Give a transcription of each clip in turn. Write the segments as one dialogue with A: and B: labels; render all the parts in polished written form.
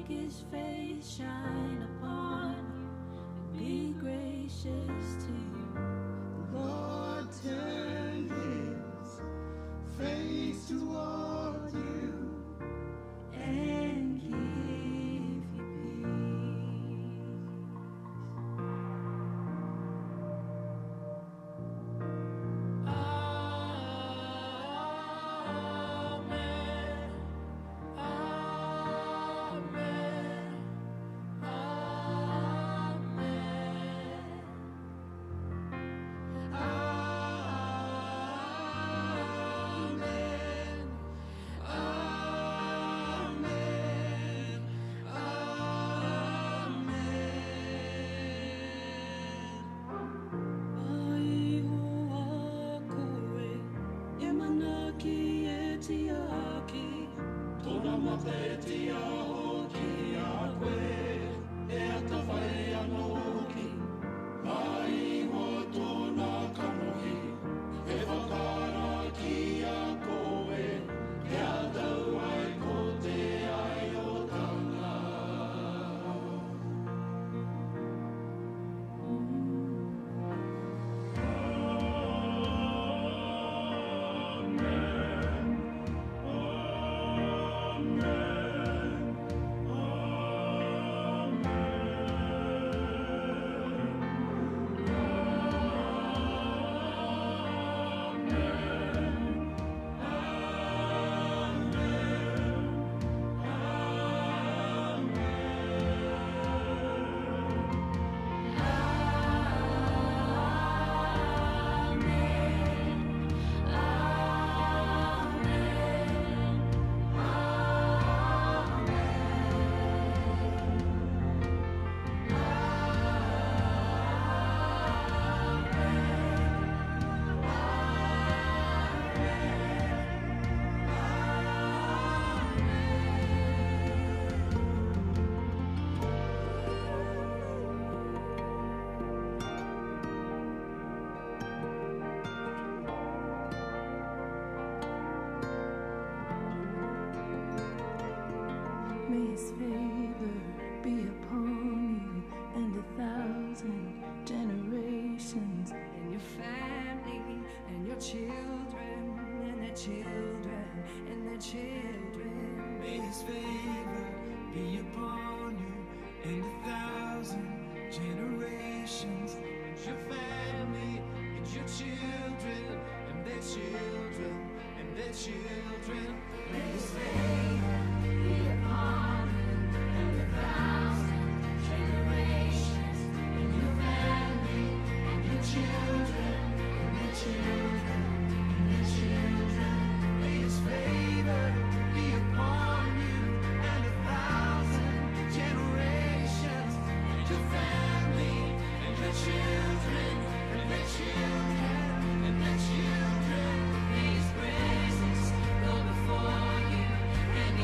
A: make his face shine upon you and be gracious to you.
B: The Lord turn his face toward you
A: and give you peace.
C: Amen. Amen. Amen. Amen. Amen. Amen.
A: Ai hoa koe, e manaki e tiaki.
B: Tōna mata e tiaho ki a koe, e atawhai anō hoki. Mai iho tōna kanohi, e whakaara ki a koe, kia tau ai ko te aiotanga.
A: May his favor be upon you and 1,000 generations,
C: and your family, and your children, and their children, and their children.
D: May his favor be upon you and 1,000 generations, and your family, and your children, and their children, and their children.
C: May his favor be upon you and 1,000 generations, and your family, and your children, and their children, and their children.
D: May his favor be upon you and 1,000 generations, and your family, and your children, and their children, and their children.
C: May his presence go before you and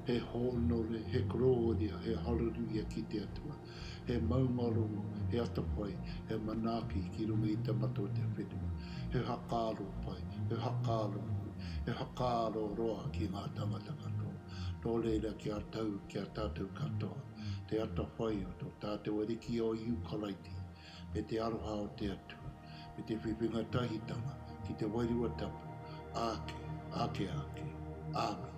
E: He hōnore, he korōria, he hareruia ki te Atua, he maungarongo, he atawhai, he manaaki ki runga i te mata o te whenua, he whakaaro pai, he whakaaro nui, he whakaaro roa ki ngā tangata katoa. Nō reira kia tau ki a tātou katoa te atawhai o tō tātou Ariki o Ihu Karaiti, me te aroha o te Atua, me te whiwhinga tahitanga ki te Wairua Tapu, āke, āke āke. Āmine.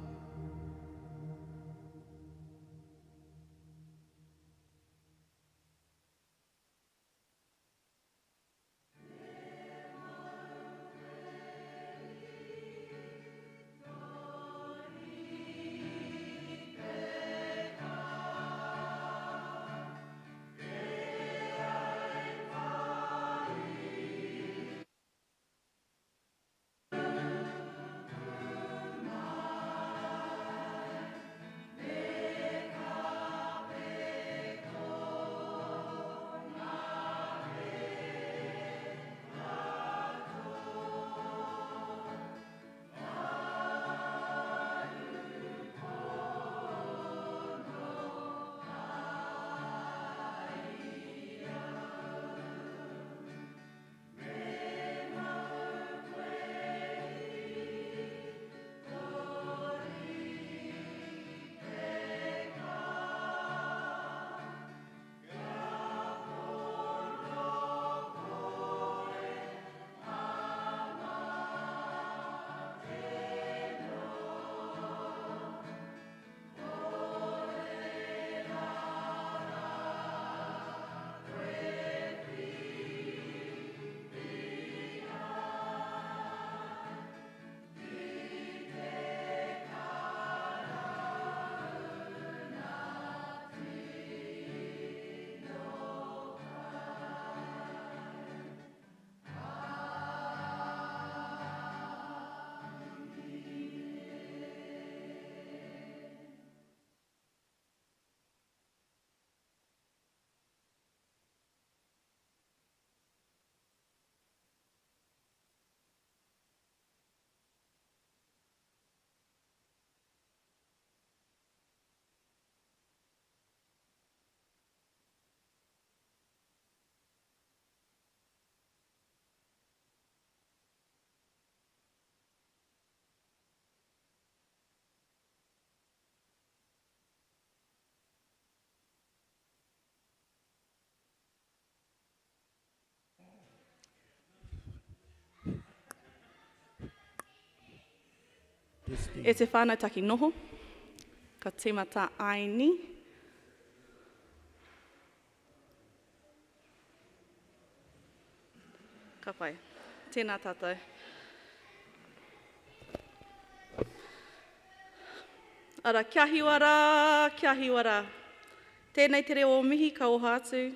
F: E te whānau taki noho, ka tīmata aini. Ka pai. Tēnā tātou. Ara, kia hiwa rā, kia hiwa rā. Tēnei te reo o mihi ka oha atu.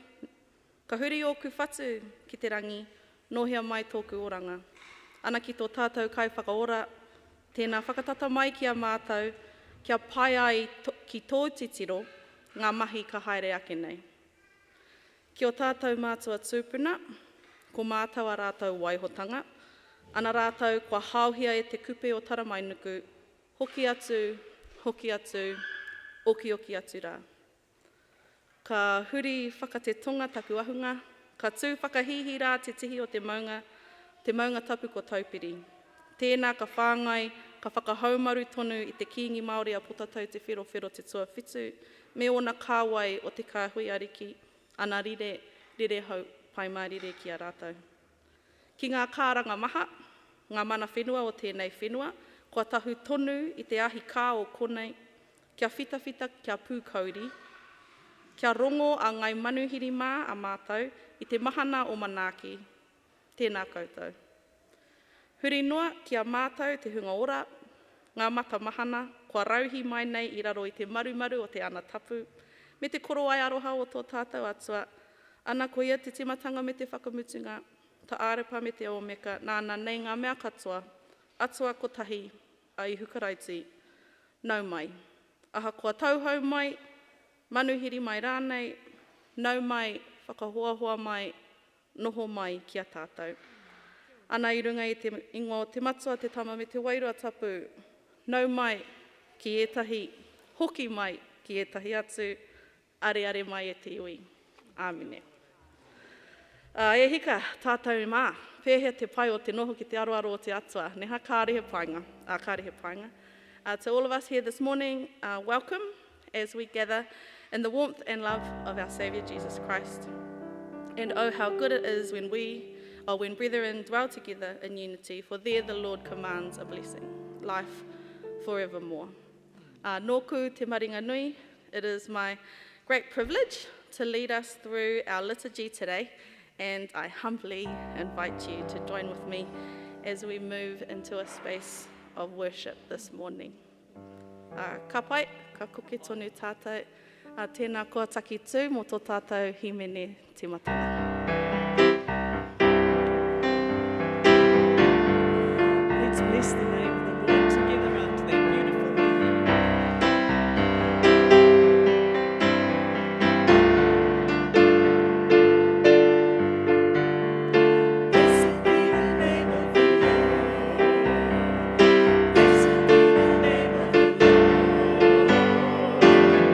F: Ka huri ōku whatu ki te rangi, nō hea mai tōku oranga. Ana ki tō tātou Kaiwhakaora, tēnā whakatata mai ki a mātou, kia pai ai ki tōu titiro ngā mahi ka haere ake nei. Ki o tātou mātua tūpuna, ko mātou a rātou waihotanga, ana rātou kua haohia e te kupe o Taramainuku, hoki atu, hoki atu, okioki atu rā. Ka huri whakatetonga taku ahunga, ka tū whakahīhī rā te tihi o te maunga, te maunga tapu ko Taupiri. Tēnā ka whāngai, ka whakahaumaru tonu i te Kīngi Māori a Potatau Te Wherowhero Te Tuawhitu me ōna kāwai o te kāhui ariki, ana rire, rere hou, Pai Mārire ki a rātou. Ki ngā kāranga maha, ngā mana whenua o tēnei whenua, kua tahu tonu i te ahi kā o konei, kia whitawhita, kia pūkauri, kia rongo a Ngai Manuhiri mā a mātou i te mahana o manaaki. Tēnā koutou. Huri noa ki a mātou te hunga ora, ngā mata mahana kua rauhī mai nei i raro i te marumaru o te ana tapu, me te korowai aroha o tō tātou Atua, ana ko ia te timatanga me te whakamutunga, ta Arepa me te Ōmeka, nāna nei ngā mea katoa, Atua kotahi, a Ihu Karaiti. Nau mai. Ahakoa tauhou mai, manuhiri mai rānei, nau mai, whakahoahoa mai, noho mai ki a tātou. Ana i runga i te ingoa o te Matua, te Tama me te Wairua Tapu, nau mai ki ētahi, Hoki mai ki ētahi atu, areare mai e te iwi. Āmine. Ā, e hika, tātou mā, pēhea te pai o te noho ki te aroaro o te Atua, neha kāre he painga, ā, kāre he painga. Uh, to all of us here this morning, uh, welcome as we gather in the warmth and love of our Saviour Jesus Christ. And oh, how good it is when we, or when brethren dwell together in unity, for there the Lord commands a blessing, life forevermore. Uh, nōku te maringa nui, it is my great privilege to lead us through our liturgy today, and I humbly invite you to join with me as we move into a space of worship this morning. Uh, ka pai, ka koke tonu tātou. Uh, tēnā koa taki tū mō tō tātou himene tīmatanga.
G: Let's bless the name of the Lord together unto that beautiful hymn.
D: Blessed be the name of the Lord. Blessed be the name of the Lord.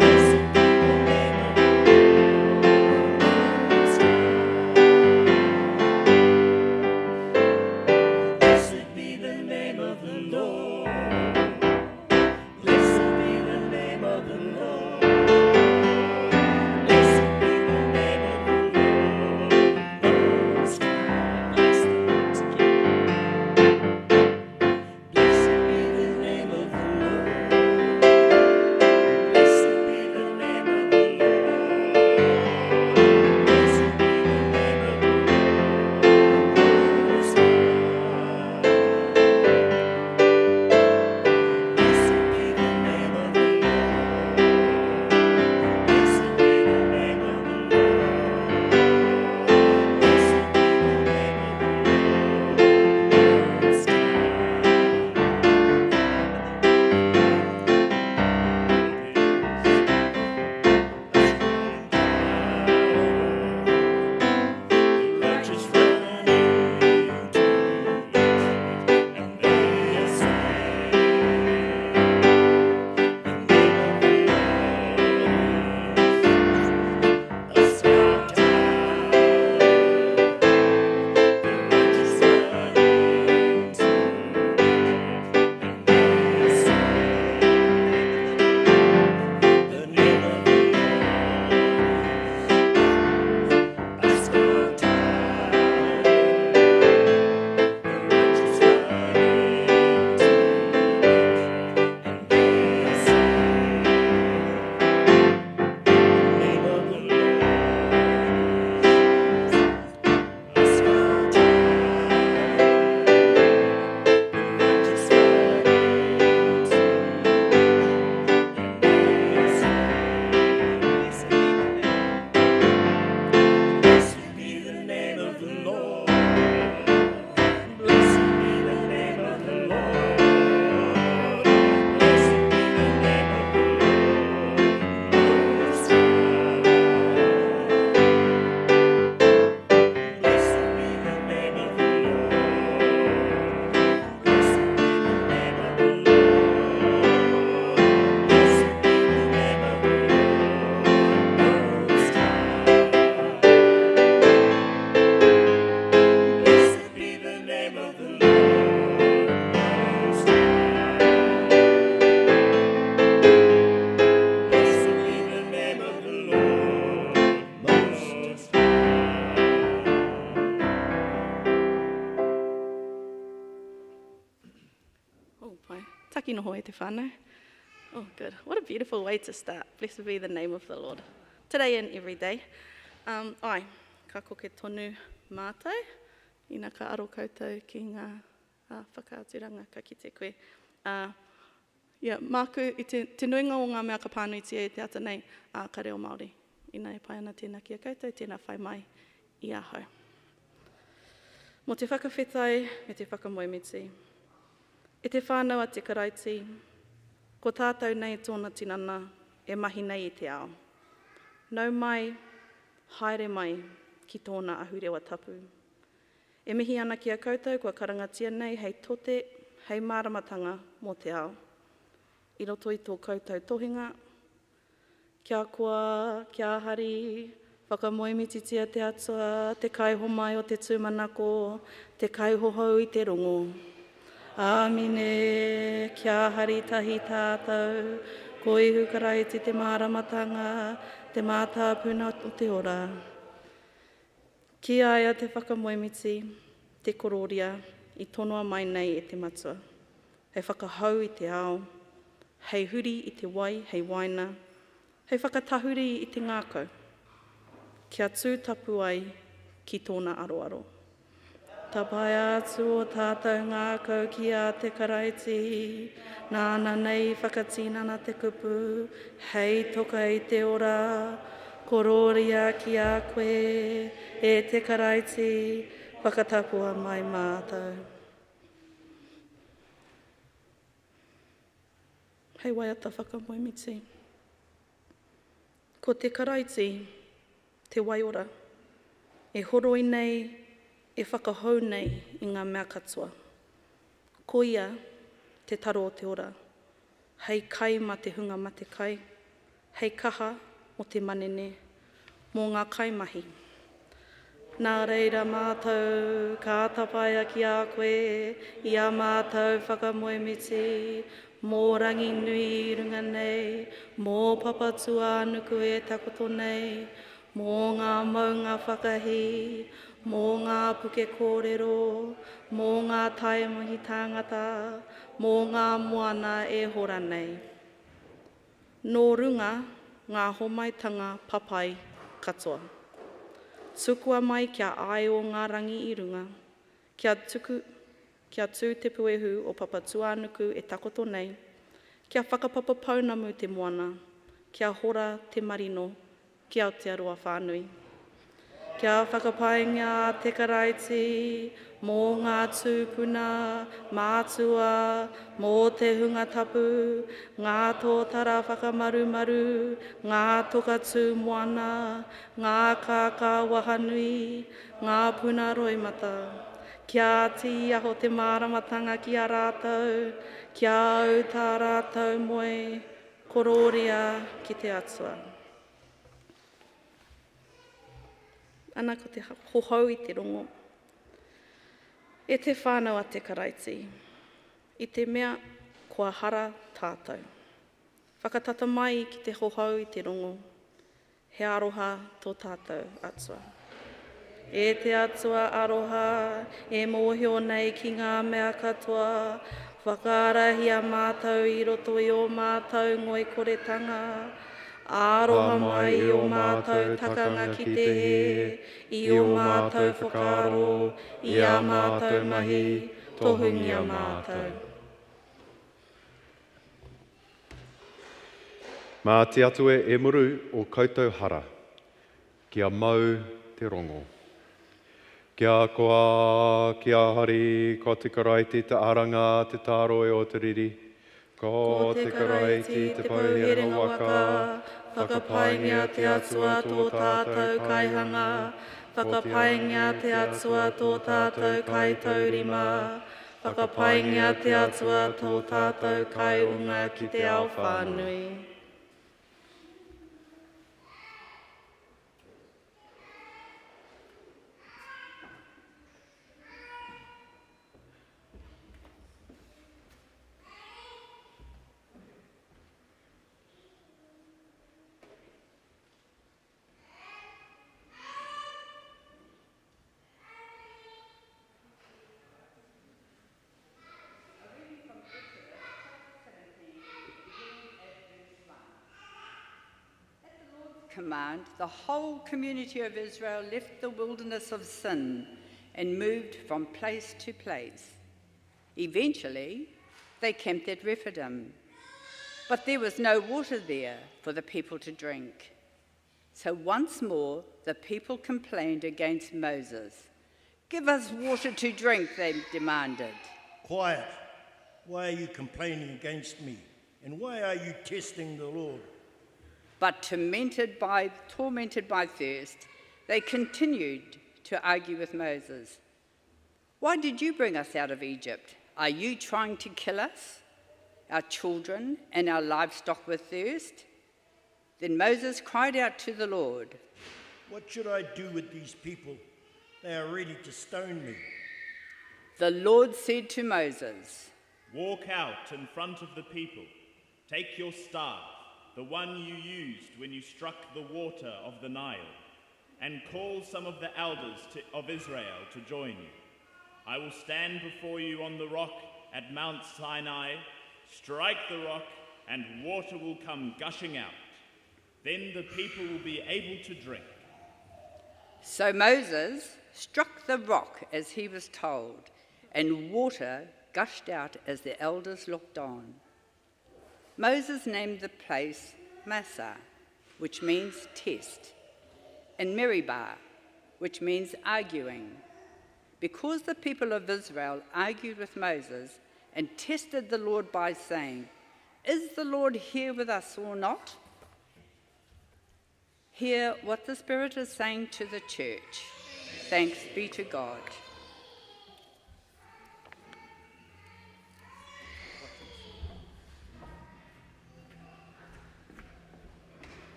D: Blessed be the name of the Lord Most High. Blessed be the name of the Lord. Blessed be the name of the Lord. Blessed be the name of the Lord Most High.
G: Bless the Lord together.
D: Blessed be the name of the Lord. Blessed be the name of the Lord. Blessed be the name of the Lord Most High. Blessed be the name of the Lord. Blessed be the name of the Lord. Blessed be the name of the Lord Most High. Righteous run into it, and they are saved. The name of the Lord is a strong tower. The righteous run into it, and they are saved. The name of the Lord is a strong tower. The righteous run into it, and they are saved. The name of the Lord is a strong tower. The righteous run into it, and they are saved.
G: Blessed be the name.
D: Blessed be the name of the Lord. Blessed be the name of the Lord. Blessed be the name of the Lord Most High. Blessed be the name of the Lord. Blessed be the name of the Lord. Blessed be the name of the Lord Most High. Blessed be the name of the Lord Most High. Blessed be the name of the Lord Most High.
F: Oh, pai. Taki noho e te whānau. Oh, good. What a beautiful way to start. Blessed be the name of the Lord. Today and every day. Um, ai, ka koke tonu mātou. Ina ka aro koutou ki ngā whakaaturanga ka kite koe. Uh, yeah, māku, i te, te nuinga o ngā mea ka pānuitia e te ata nei, uh, ka reo Māori. Ina e pai ana tēnā ki a koutou, tēnā whai mai i ahau. Mō te whakawhetai me te whakamoemiti. E te whānau a te Karaiti, ko tātou nei tōna tinana e mahi nei i te ao. Nau mai, haere mai ki tōna ahurewa tapu. E mihi ana ki a koutou kua karangatia nei hei tote, hei māramatanga mō te ao. i roto i tō koutou tohenga. Kia koa, kia hari, whakamoemititia te Atua, te kaihomai o te tūmanako, te kaihohou i te rongo. Āmine, kia hari tahi tātou, ko Ihu Karaiti te māramatanga, te mātāpuna o te ora. Ki a ia te whakamoemiti, te korōria, i tonoa mai nei e te Matua, hei whakahou i te ao, hei huri i te wai hei waina, hei whakatahuri i te ngākau, kia tū tapu ai ki tōna aroaro. Tapaia atu ō tātou ngākau ki a te Karaiti, nāna nei i whakatinana te kupu, hei toka i te ora, korōria ki a koe, e te Karaiti, whakatapua mai mātou. Hei waiata whakamoemiti. Ko te Karaiti te waiora, e horoi nei, e whakahou nei i ngā mea katoa. Ko ia te taro o te ora, hei kai mā te hunga matekai, hei kaha mō te manene, mō ngā kaimahi. Nā reira mātou ka tapaia ki a koe i ā mātou whakamoemiti mō Ranginui i runga nei, mō Papatūānuku e takoto nei, mō ngā maunga whakahī, mō ngā puke kōrero, mō ngā tai mihi tāngata, mō ngā moana e hora nei. Nō runga ngā homaitanga papai katoa. Tukua mai kia āio ngā rangi i runga, kia tuku, kia tū te puehu o Papatūānuku e takoto nei, kia whakapapa pounamu te moana, kia hora te marino ki Aotearoa whānui. Kia whakapaingia a Te Karaiti mō ngā tūpuna, mātua, mō te hunga tapu, ngā tōtara whakamarumaru, ngā toka tū moana, ngā kākā wahanui, ngā puna roimata. Kia tīaho te māramatanga ki a rātou, kia au tā rātou moe, korōria ki te Atua. Ana ko te hohou i te rongo. E te whānau a te Karaiti, i te mea kua hara tātou. Whakatata mai ki te hohou i te rongo, he aroha tō tātou Atua. E te Atua aroha, e mōhio nei ki ngā mea katoa, whakaarahia mātou i roto i ō mātou ngoikoretanga, Aroha mai i ō mātou takanga ki te hē, i ō mātou whakaaro, i ā mātou mahi, tohungia mātou.
H: Mā te Atua e muru ō koutou hara, kia mau te rongo. Kia koa, kia hari, ko te Karaiti te aranga, te tāroi o te riri. Ko te Karaiti te pou herenga waka,
F: whakapaingia te Atua tō tātou Kaihanga, whakapaingia te Atua tō tātou Kaitaurima, whakapaingia te Atua tō tātou Kaiunga ki te ao whānui.
I: Command, the whole community of Israel left the wilderness of Sin and moved from place to place. Eventually, they camped at Rephidim, but there was no water there for the people to drink. So once more, the people complained against Moses. Give us water to drink, they demanded.
J: Quiet. Why are you complaining against me? And why are you testing the Lord?
I: But tormented by thirst, they continued to argue with Moses. Why did you bring us out of Egypt? Are you trying to kill us? our children, and our livestock with thirst? Then Moses cried out to the Lord,
J: What should I do with these people? They are ready to stone me.
I: The Lord said to Moses,
K: Walk out in front of the people. Take your staff, the one you used when you struck the water of the Nile, and call some of the elders of Israel to join you. I will stand before you on the rock at Mount Sinai, strike the rock, and water will come gushing out. Then the people will be able to drink.
I: So Moses struck the rock as he was told, and water gushed out as the elders looked on. Moses named the place Massah, which means test, and Meribah, which means arguing, because the people of Israel argued with Moses and tested the Lord by saying, Is the Lord here with us or not? Hear what the Spirit is saying to the church. Thanks be to God.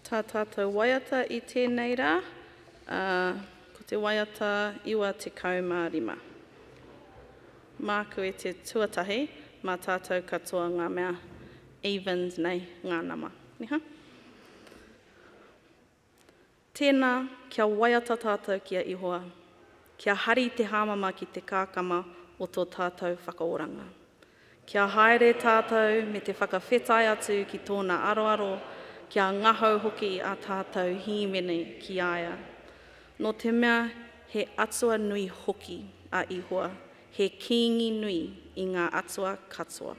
F: Tā tātou waiata i tēnei rā, ko te waiata 95. Māku e te tuatahi, mā tātou katoa ngā mea evens nei ngā nama. Neha? Tēnā, kia waiata tātou ki a Ihoa, kia hari te hāmama ki te kākama o tō tātou whakaoranga. Kia haere tātou me te whakawhetai atu ki tōna aroaro, kia ngahau hoki a tātou hīmene ki a ia. Nō te mea he atua nui hoki a Ihoa, he kīngi nui i ngā atua katoa.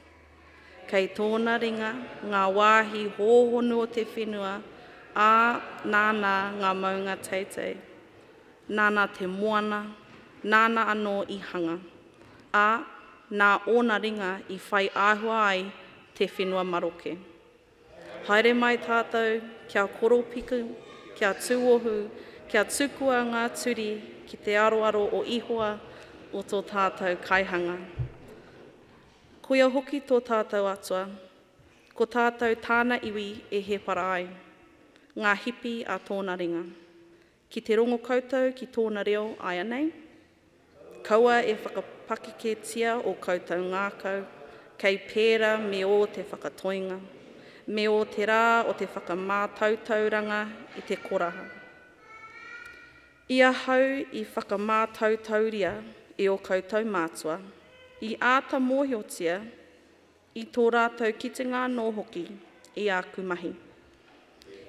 F: Kei tōna ringa ngā wāhi hōhonu o te whenua, ā, nāna ngā maunga teitei. Nāna te moana, nāna anō i hanga, ā, nā ōna ringa i whai āhua ai te whenua maroke. Haere mai tātou kia koropiko, kia tūohu, kia tukua ngā turi ki te aroaro o Ihoa o tō tātou kaihanga. Koia hoki tō tātou Atua, ko tātou tāna iwi e hēpara ai, ngā hipi a tōna ringa. Ki te rongo koutou ki tōna reo āianei, kaua e whakapakeketia ō koutou ngākau, kei pērā me ō te whakatoinga, me ō te rā o te whakamātautauranga i te koraha. I ahau i whakamātautauria e ō koutou mātua, i āta mōhiotia, i tō rātou kitenga anō hoki i āku mahi.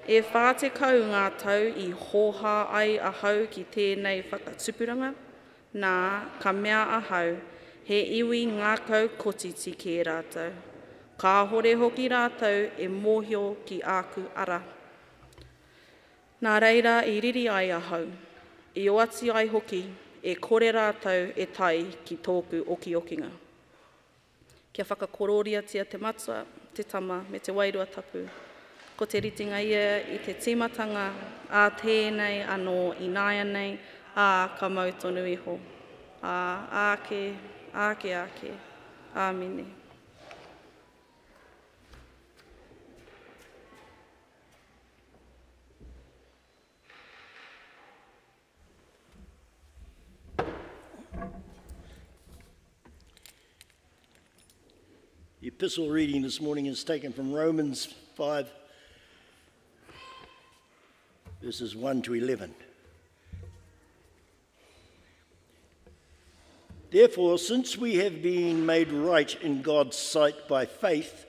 F: E 40 ngā tau i hōhā ai ahau ki tēnei whakatupuranga, nā, ka mea ahau, he iwi ngākau kotiti kē rātou. Kāhore hoki rātou e mōhio ki āku ara. Nā reira i riri ai ahau, i oati ai hoki e kore rātou e tae ki tōku okiokinga. Kia whakakorōriatia te Matua, te Tama, me te Wairua Tapu. Ko te ritenga ia i te tīmatanga, ā tēnei anō ināianei, ā, ka mau tonu iho. Ā, āke, āke, āke. Āmine.
J: The epistle reading this morning is taken from Romans 5, verses 1 to 11. Therefore, since we have been made right in God's sight by faith,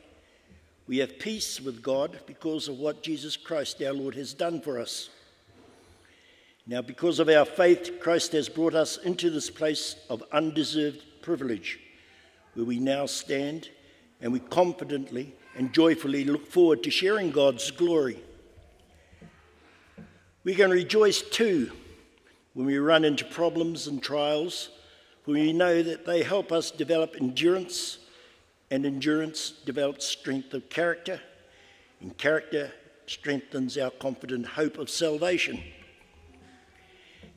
J: we have peace with God because of what Jesus Christ our Lord has done for us. Now, because of our faith, Christ has brought us into this place of undeserved privilege, where we now stand, and we confidently and joyfully look forward to sharing God's glory. We can rejoice too when we run into problems and trials, for we know that they help us develop endurance, and endurance develops strength of character, and character strengthens our confident hope of salvation.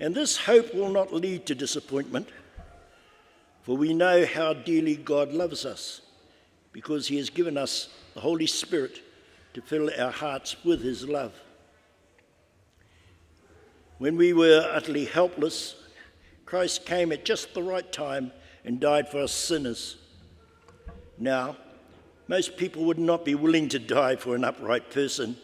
J: And this hope will not lead to disappointment, for we know how dearly God loves us, because he has given us the Holy Spirit to fill our hearts with his love. When we were utterly helpless, Christ came at just the right time and died for us sinners. Now, most people would not be willing to die for an upright person,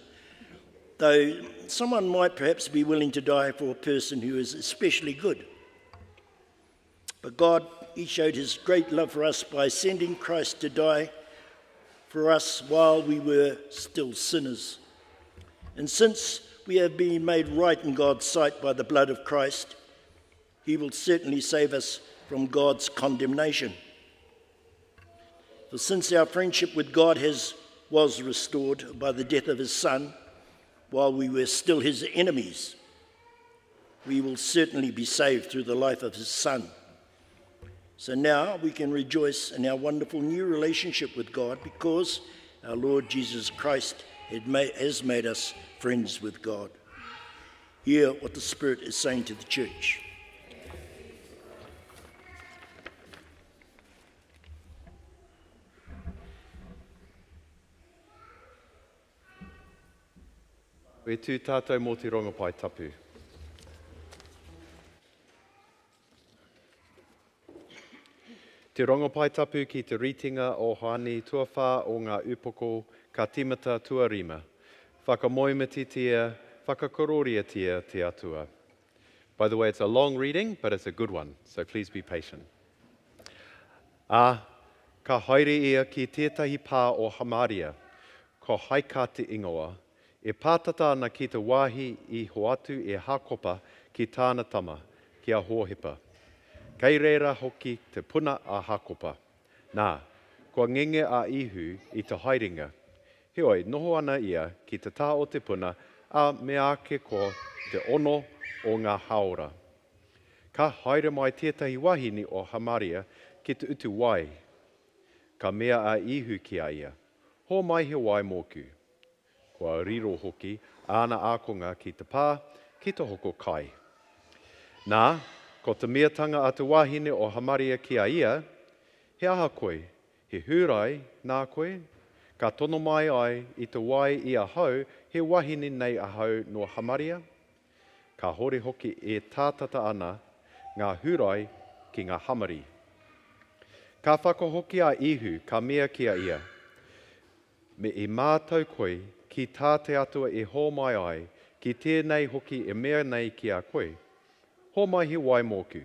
J: though someone might perhaps be willing to die for a person who is especially good. But God, He showed His great love for us by sending Christ to die for us while we were still sinners. And since we have been made right in God's sight by the blood of Christ, He will certainly save us from God's condemnation. For since our friendship with God has, was restored by the death of His Son, while we were still His enemies, we will certainly be saved through the life of His Son. So now we can rejoice in our wonderful new relationship with God because our Lord Jesus Christ has made us friends with God. Hear what the Spirit is saying to the church.
H: E tū tātou mō te rongopai tapu. Te rongopai tapu ki te ritenga o Hoani tuawhā o ngā upoko ka timata tuarima. Whakamoemititia, whakakororiatia te atua. By the way, it's a long reading, but it's a good one, so please be patient. Ā, ka haere ia ki tētahi pā o Hamaria, ko Haika te ingoa, e pātata ana ki te wāhi i hoatu e Hākopa ki tāna tama, ki a Hōhepa. Kei reira hoki te puna a Hākopa. Nā, kua ngenge a Īhu i te haerenga. Heoi, noho ana ia ki te tā o te puna, ā, mea ake ko te ono o ngā hāora. Ka haere mai tētahi wahine o Hamaria ki te utu wai. Ka mea a Īhu ki a ia, Hōmai he wai mōku. Kua riro hoki āna ākonga ki te pā, ki te hoko kai. Nā, ko te meatanga a te wahine o Hamaria ki a ia, He aha koe? He Hūrai nā koe? Ka tono mai ai i te wai i ahau, he wahine nei ahau nō Hamaria? Kāhore hoki e tātata ana ngā Hūrai ki ngā Hamari. Ka whakahoki a Īhu, ka mea ki a ia, Me i mātau koe ki tā te Atua e hōmai ai, ki tēnei hoki e mea nei ki a koe, Hōmai he wai mōku.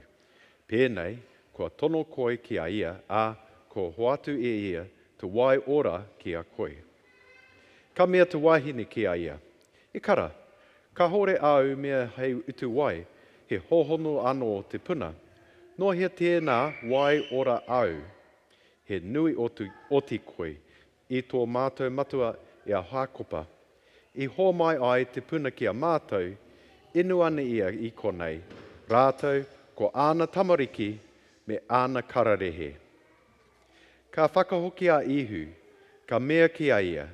H: Pēnei, kua tono koe ki a ia, ā, kua hoatu e ia te wai ora ki a koe. Ka mea te wahine ki a ia, E kara, kāhore āu mea hei utu wai, he hōhonu anō te puna. Nō hea tēnā wai ora āu? He nui oti koe i tō mātou matua i a Hākopa, i hōmai ai te puna ki a mātou, inu ana ia i konei, rātou ko āna tamariki me āna kararehe. Ka whakahoki a Īhu, ka mea ki a ia,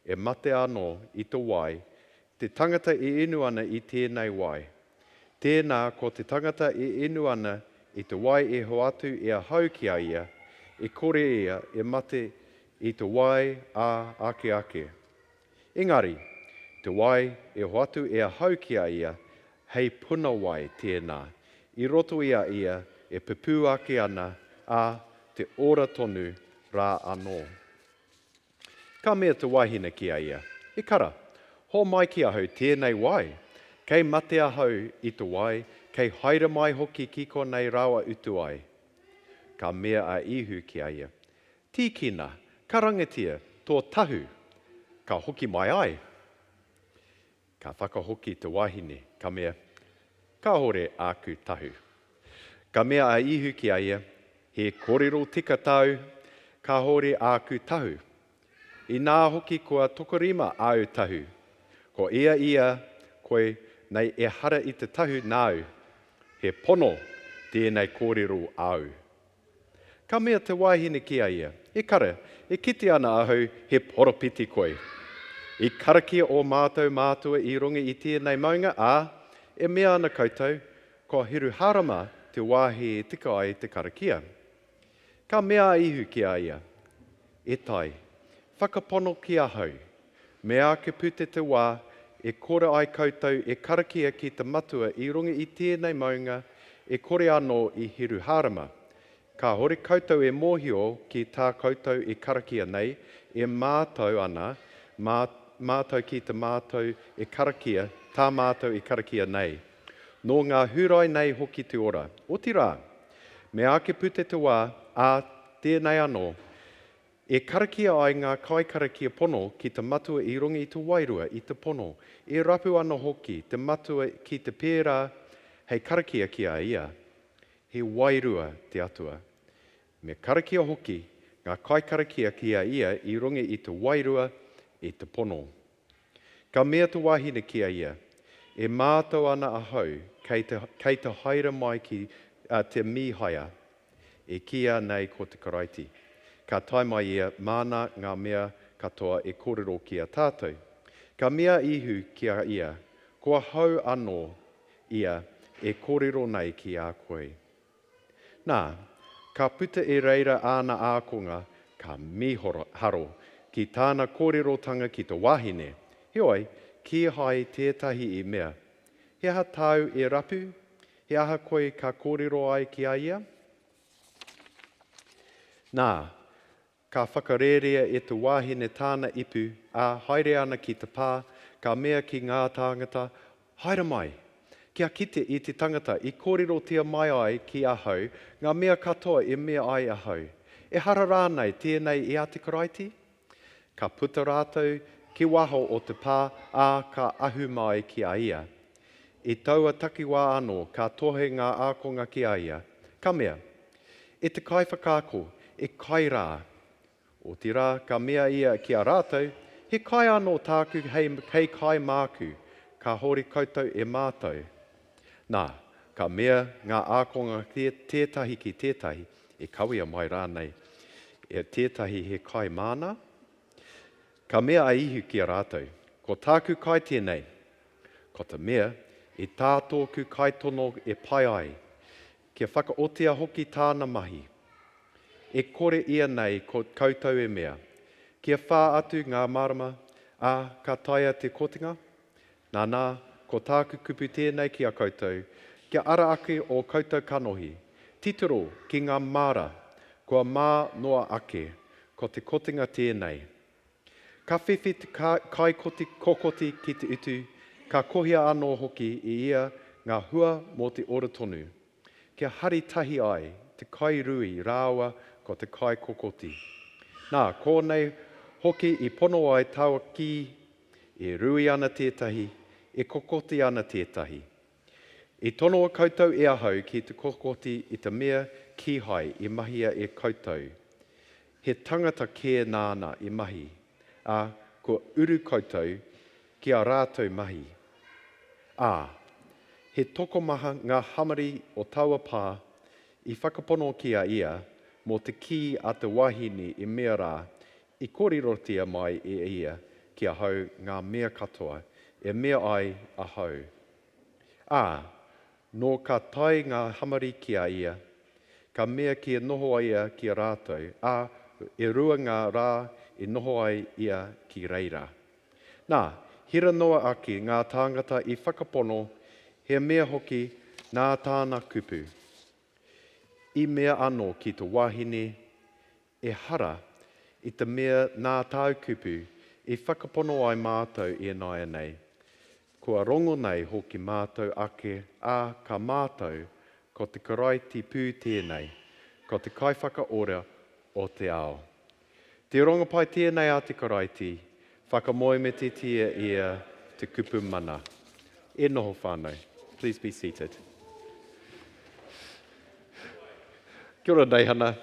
H: E mate anō i te wai te tangata e inu ana i tēnei wai. Tēnā ko te tangata e inu ana i te wai e hoatu e ahau ki a ia, e kore ia e mate i te wai ā ake ake. Engari, te wai e hoatu e ahau ki a ia, hei puna wai tēnā, i roto i a ia e pupū ake ana, ā, te ora tonu rā anō. Ka mea te wahine ki a ia, E kara, hōmai ki ahau tēnei wai, kei mate ahau i te wai, kei haere mai hoki ki konei rawa utu ai. Ka mea a Īhu ki a ia, Tīkina, karangatia tō tahu, ka hoki mai ai. Ka whakahoki te wahine, ka mea, Kāhore āku tahu. Ka mea a Īhu ki a ia, He kōrero tika tāu, kāhore āku tahu. Inā hoki kua tokorima āu tahu. Ko ia ia koe nei ehara i te tahu nāu. He pono tēnei kōrero āu. Ka mea te wahine ki a ia, E kara, e kite ana ahau he poropiti koe. I karakia ō mātou mātua i runga i tēnei maunga, ā, e mea ana koutou, ko Hiruharama te wāhi e tika ai te karakia. Ka mea a Ihu ki a ia, E tai, whakapono ki ahau, meāke puta te wā e kore ai koutou e karakia ki te Matua i runga i tēnei maunga, e kore anō i Hiruhārama. Kāhore koutou e mōhio ki tā koutou e karakia nei, e mātau ana mā, mātou ki te mātou e karakia, tā mātou e karakia nei. Nō ngā Hūrai nei hoki te ora. Otirā, meāke puta te wā, ā, tēnei anō, e karakia ai ngā kaikarakia pono ki te Matua i runga i te Wairua, i te pono, e rapu ana hoki te Matua ki te pērā hei karakia ki a ia. He wairua te Atua. Me karakia hoki ngā kaikarakia ki a ia i runga i te Wairua, i te pono. Ka mea te wahine ki a ia, E mātau ana ahau kei te, kei te haere mai ki, a, te Mīhaia, e kīia nei ko te Karaiti. Ka tae mai ia, māna ngā mea katoa e kōrero ki a tātou. Ka mea a Īhu ki a ia, Ko ahau anō ia e kōrero nei ki a koe. Nā, ka puta e reira āna ākonga, ka mīharo ki tāna kōrerotanga ki te wahine, heoi, kīhai tētahi i mea, He aha tāu e rapu? He aha koe ka kōrero ai ki a ia? Nā, Ka whakarērea e te wahine tāna ipu, ā, haere ana ki te pā, ka mea ki ngā tāngata, Haere mai, kia kite i te tangata i kōrerotia mai ai ki ahau ngā mea katoa i mea ai ahau. Ehara rānei tēnei i a te Karaiti? Ka puta rātou ki waho o te pā, ā, ka ahu mai ki a ia. I taua takiwā anō ka tohe ngā ākonga ki a ia, ka mea, E te Kaiwhakaako, e kai rā. Otirā, ka mea ia ki a rātou, He kai anō tāku hei, hei kai māku, kāhore koutou e mātau. Nā, ka mea ngā ākonga tētahi ki tētahi, E kawea mai rānei e tētahi he kai māna? Ka mea a Ihu ki a rātou, Ko tāku kai tēnei, ko te mea i tā tōku kaitono e pai ai, Kia whakaotia hoki tāna mahi. E kore ia nei ko koutou e mea, Kia whā atu ngā marama, ā, ka taea te kotinga? Nanā, ko tāku kupu tēnei ki a koutou, kia ara ake ō koutou kanohi, titiro ki ngā māra, kua mā noa ake, ko te kotinga tēnei. Ka whiwhi te kaikoti kokoti ki te utu, ka kohia anō hoki e ia ngā hua mō te ora tonu, kia hari tahi ai te kairui rāua ko te kaikokoti. Nā kōnei hoki i pono ai taua kī, E rui ana tētahi, e kokoti ana tētahi. I tonoa koutou e ahau ki te kokoti i te mea kīhai i mahia e koutou. He tangata kē nāna i mahi, ā, kua uru koutou ki ā rātou mahi. Ā, he tokomaha ngā Hamari o taua pā i whakapono ki a ia mō te kī a te wahine i mea rā, I kōrerotia mai e ia ki ahau ngā mea katoa e mea ai ahau. Ā, nō ka tae ngā Hamari ki a ia, ka mea kia noho ia ki a rātou, ā, e rua ngā rā i noho ai ia ki reira. Nā, hira noa ake ngā tāngata i whakapono, he mea hoki nā tāna kupu. I mea anō ki te wahine, Ehara i te mea nā tāu kupu i whakapono ai mātou ināianei, kua rongo nei hoki mātou ake, ā, ka mātau, ko te Karaiti pū tēnei, ko te Kaiwhakaora o te ao. Te Rongopai tēnei a te Karaiti, whakamoemititia ia te kupu mana. E noho whānau. Please be seated. Kia ora, Neihana.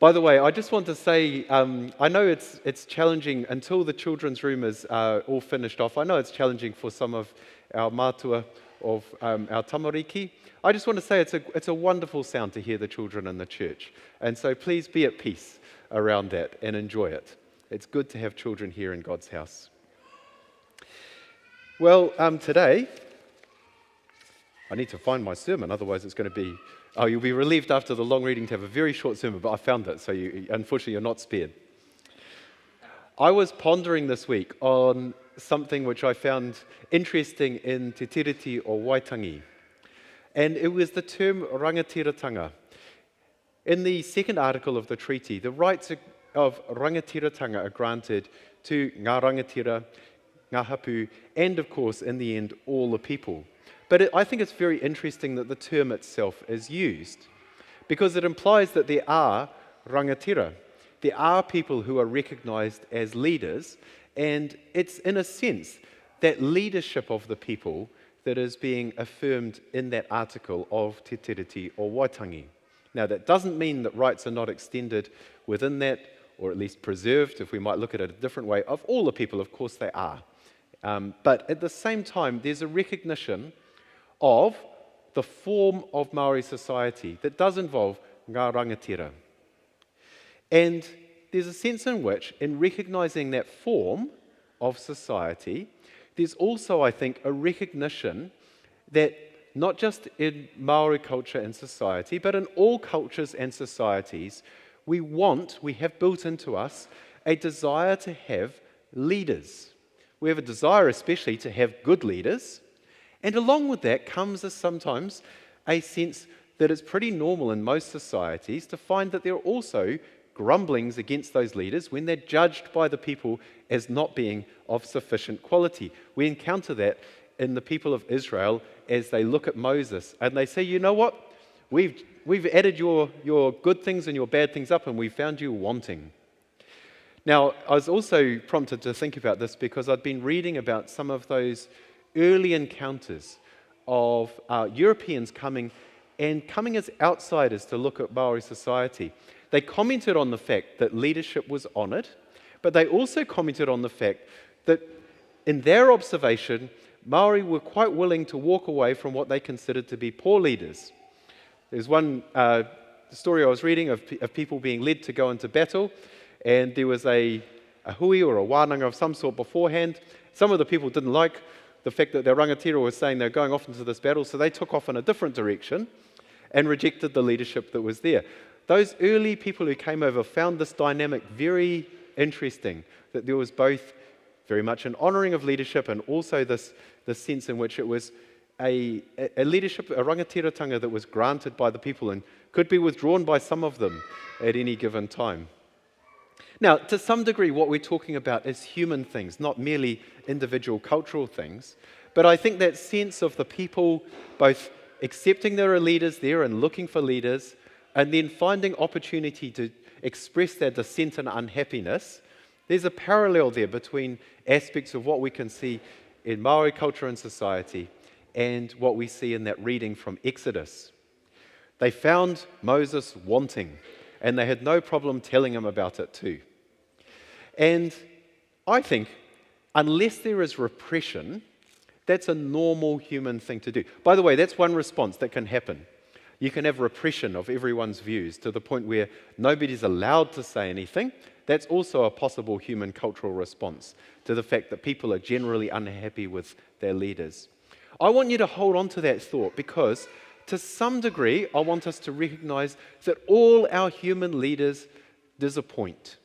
H: By the way, I just want to say, I know it's, it's challenging until the children's room is all finished off. I know it's challenging for some of our mātua of our tamariki. I just want to say it's a, it's a wonderful sound to hear the children in the church. And so please be at peace around that and enjoy it. It's good to have children here in God's house. Well, today, I need to find my sermon, otherwise it's going to be... Oh, you'll be relieved after the long reading to have a very short sermon, but I found it, so unfortunately you're not spared. I was pondering this week on something which I found interesting in Te Tiriti o Waitangi, and it was the term rangatiratanga. In the second article of the treaty, the rights of rangatiratanga are granted to ngā rangatira, ngā hapu, and of course, in the end, all the people. But I think it's very interesting that the term itself is used, because it implies that there are rangatira. There are people who are recognized as leaders, and it's, in a sense, that leadership of the people that is being affirmed in that article of Te Tiriti o Waitangi. Now, that doesn't mean that rights are not extended within that, or at least preserved, if we might look at it a different way, of all the people. Of course they are. But at the same time, there's a recognition of the form of Maori society that does involve ngā rangatira. And there's a sense in which, in recognising that form of society, there's also, I think, a recognition that not just in Maori culture and society, but in all cultures and societies, we have built into us a desire to have leaders. We have a desire especially to have good leaders, and along with that comes sometimes a sense that it's pretty normal in most societies to find that there are also grumblings against those leaders when they're judged by the people as not being of sufficient quality. We encounter that in the people of Israel as they look at Moses and they say, you know what? We've added your good things and your bad things up and we found you wanting. Now, I was also prompted to think about this because I'd been reading about some of those early encounters of Europeans coming as outsiders to look at Maori society. They commented on the fact that leadership was honoured, but they also commented on the fact that in their observation, Maori were quite willing to walk away from what they considered to be poor leaders. There's one story I was reading of people being led to go into battle, and there was a hui or a wānanga of some sort beforehand. Some of the people didn't like the fact that their rangatira was saying they're going off into this battle, so they took off in a different direction and rejected the leadership that was there. Those early people who came over found this dynamic very interesting, that there was both very much an honouring of leadership and also this sense in which it was a leadership, a rangatiratanga that was granted by the people and could be withdrawn by some of them at any given time. Now, to some degree, what we're talking about is human things, not merely individual cultural things. But I think that sense of the people both accepting there are leaders there and looking for leaders, and then finding opportunity to express their dissent and unhappiness, there's a parallel there between aspects of what we can see in Maori culture and society and what we see in that reading from Exodus. They found Moses wanting, and they had no problem telling him about it too. And I think, unless there is repression, that's a normal human thing to do. By the way, that's one response that can happen. You can have repression of everyone's views to the point where nobody's allowed to say anything. That's also a possible human cultural response to the fact that people are generally unhappy with their leaders. I want you to hold on to that thought because, to some degree, I want us to recognize that all our human leaders disappoint.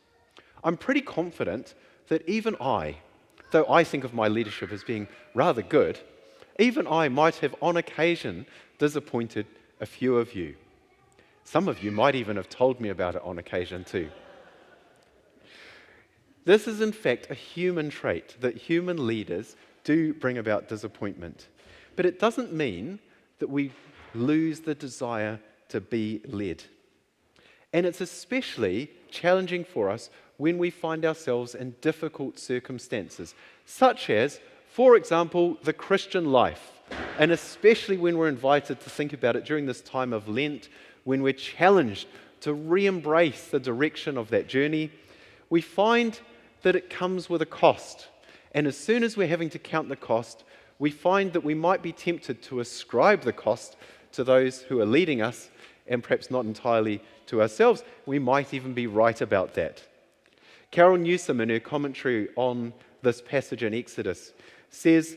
H: I'm pretty confident that even I, though I think of my leadership as being rather good, even I might have on occasion disappointed a few of you. Some of you might even have told me about it on occasion too. This is in fact a human trait, that human leaders do bring about disappointment. But it doesn't mean that we lose the desire to be led. And it's especially challenging for us when we find ourselves in difficult circumstances, such as, for example, the Christian life. And especially when we're invited to think about it during this time of Lent, when we're challenged to re-embrace the direction of that journey, we find that it comes with a cost. And as soon as we're having to count the cost, we find that we might be tempted to ascribe the cost to those who are leading us and perhaps not entirely to ourselves. We might even be right about that. Carol Newsom, in her commentary on this passage in Exodus, says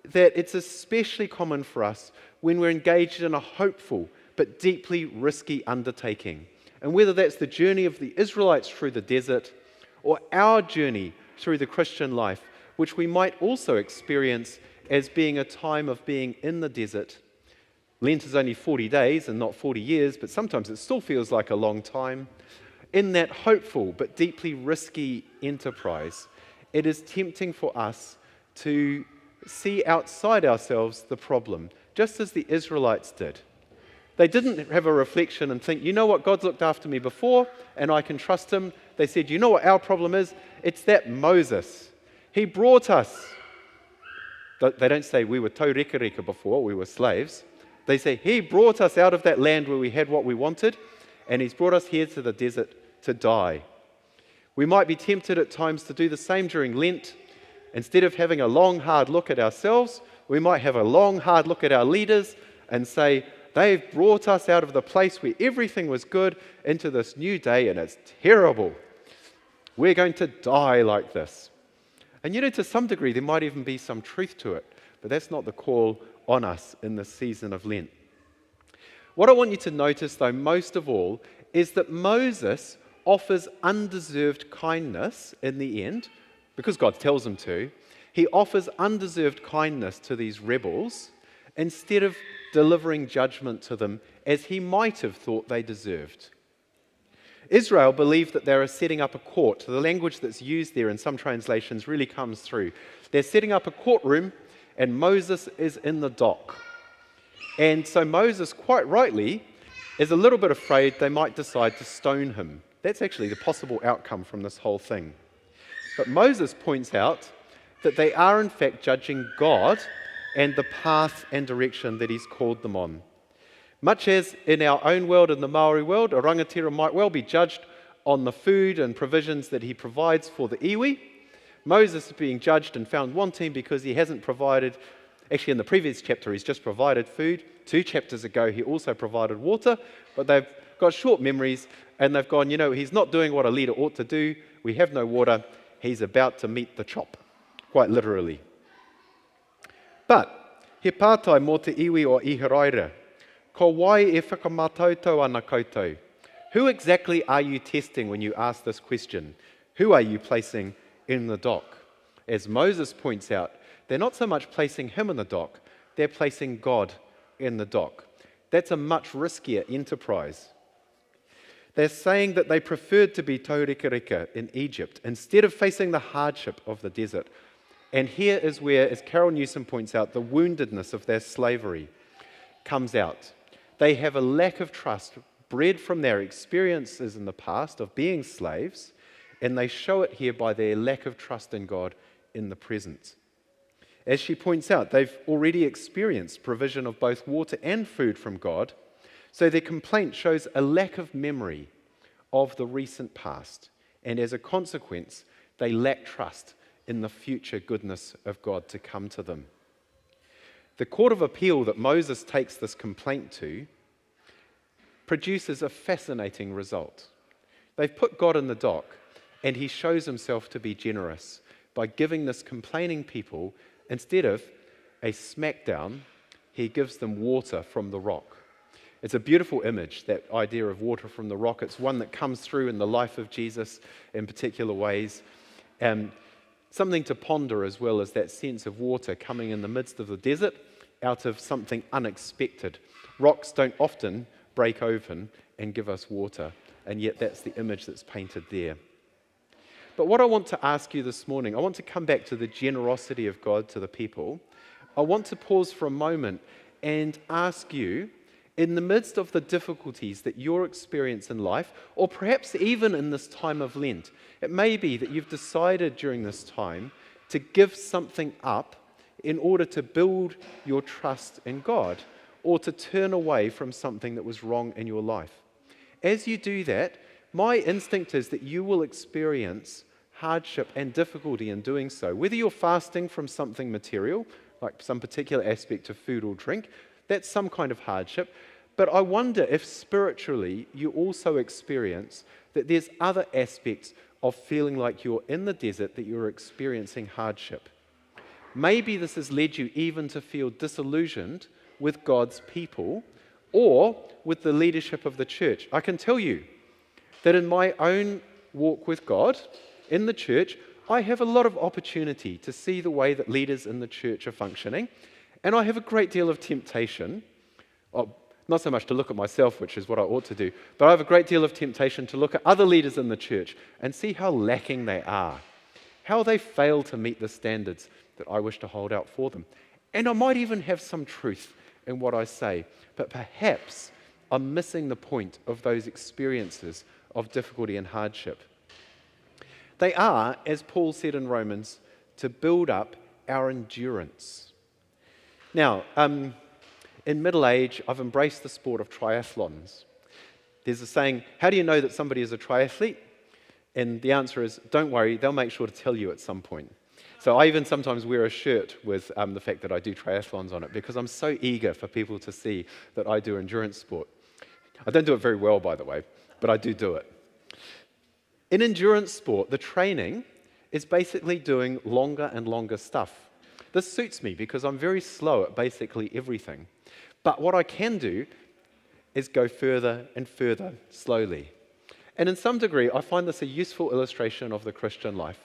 H: that it's especially common for us when we're engaged in a hopeful but deeply risky undertaking. And whether that's the journey of the Israelites through the desert or our journey through the Christian life, which we might also experience as being a time of being in the desert. Lent is only 40 days and not 40 years, but sometimes it still feels like a long time. In that hopeful but deeply risky enterprise, it is tempting for us to see outside ourselves the problem, just as the Israelites did. They didn't have a reflection and think, you know what, God's looked after me before and I can trust him. They said, you know what our problem is? It's that Moses. He brought us. They don't say we were taurekareka before, we were slaves. They say, he brought us out of that land where we had what we wanted, and he's brought us here to the desert to die. We might be tempted at times to do the same during Lent. Instead of having a long, hard look at ourselves, we might have a long, hard look at our leaders and say, they've brought us out of the place where everything was good into this new day, and it's terrible. We're going to die like this. And you know, to some degree, there might even be some truth to it, but that's not the call on us in this season of Lent. What I want you to notice, though, most of all, is that Moses offers undeserved kindness in the end, because God tells him to. He offers undeserved kindness to these rebels instead of delivering judgment to them as he might have thought they deserved. Israel believed that they were setting up a court. The language that's used there in some translations really comes through. They're setting up a courtroom, and Moses is in the dock. And so Moses, quite rightly, is a little bit afraid they might decide to stone him. That's actually the possible outcome from this whole thing. But Moses points out that they are in fact judging God and the path and direction that he's called them on. Much as in our own world, in the Maori world, a rangatira might well be judged on the food and provisions that he provides for the iwi, Moses is being judged and found wanting because he hasn't provided. Actually, in the previous chapter, he's just provided food. 2 chapters ago, he also provided water, but they've got short memories and they've gone, you know, he's not doing what a leader ought to do. We have no water. He's about to meet the chop, quite literally. But, he pātai mō te iwi o Iharaira, ko wai e whakamātautau ana koutou? Who exactly are you testing when you ask this question? Who are you placing in the dock? As Moses points out, they're not so much placing him in the dock, they're placing God in the dock. That's a much riskier enterprise. They're saying that they preferred to be taurekareka in Egypt instead of facing the hardship of the desert. And here is where, as Carol Newsom points out, the woundedness of their slavery comes out. They have a lack of trust bred from their experiences in the past of being slaves, and they show it here by their lack of trust in God in the present. As she points out, they've already experienced provision of both water and food from God, so their complaint shows a lack of memory of the recent past, and as a consequence, they lack trust in the future goodness of God to come to them. The court of appeal that Moses takes this complaint to produces a fascinating result. They've put God in the dock, and he shows himself to be generous by giving this complaining people, instead of a smackdown, he gives them water from the rock. It's a beautiful image, that idea of water from the rock. It's one that comes through in the life of Jesus in particular ways. Something to ponder as well as that sense of water coming in the midst of the desert out of something unexpected. Rocks don't often break open and give us water, and yet that's the image that's painted there. But what I want to ask you this morning, I want to come back to the generosity of God to the people. I want to pause for a moment and ask you, in the midst of the difficulties that you're experiencing in life, or perhaps even in this time of Lent, it may be that you've decided during this time to give something up in order to build your trust in God, or to turn away from something that was wrong in your life. As you do that, my instinct is that you will experience hardship and difficulty in doing so. Whether you're fasting from something material, like some particular aspect of food or drink, that's some kind of hardship. But I wonder if spiritually you also experience that there's other aspects of feeling like you're in the desert, that you're experiencing hardship. Maybe this has led you even to feel disillusioned with God's people or with the leadership of the church. I can tell you that in my own walk with God, in the church, I have a lot of opportunity to see the way that leaders in the church are functioning, and I have a great deal of temptation, not so much to look at myself, which is what I ought to do, but I have a great deal of temptation to look at other leaders in the church and see how lacking they are, how they fail to meet the standards that I wish to hold out for them. And I might even have some truth in what I say, but perhaps I'm missing the point of those experiences of difficulty and hardship. They are, as Paul said in Romans, to build up our endurance. Now, in middle age, I've embraced the sport of triathlons. There's a saying, how do you know that somebody is a triathlete? And the answer is, don't worry, they'll make sure to tell you at some point. So I even sometimes wear a shirt with the fact that I do triathlons on it because I'm so eager for people to see that I do endurance sport. I don't do it very well, by the way, but I do it. In endurance sport, the training is basically doing longer and longer stuff. This suits me because I'm very slow at basically everything. But what I can do is go further and further slowly. And in some degree, I find this a useful illustration of the Christian life.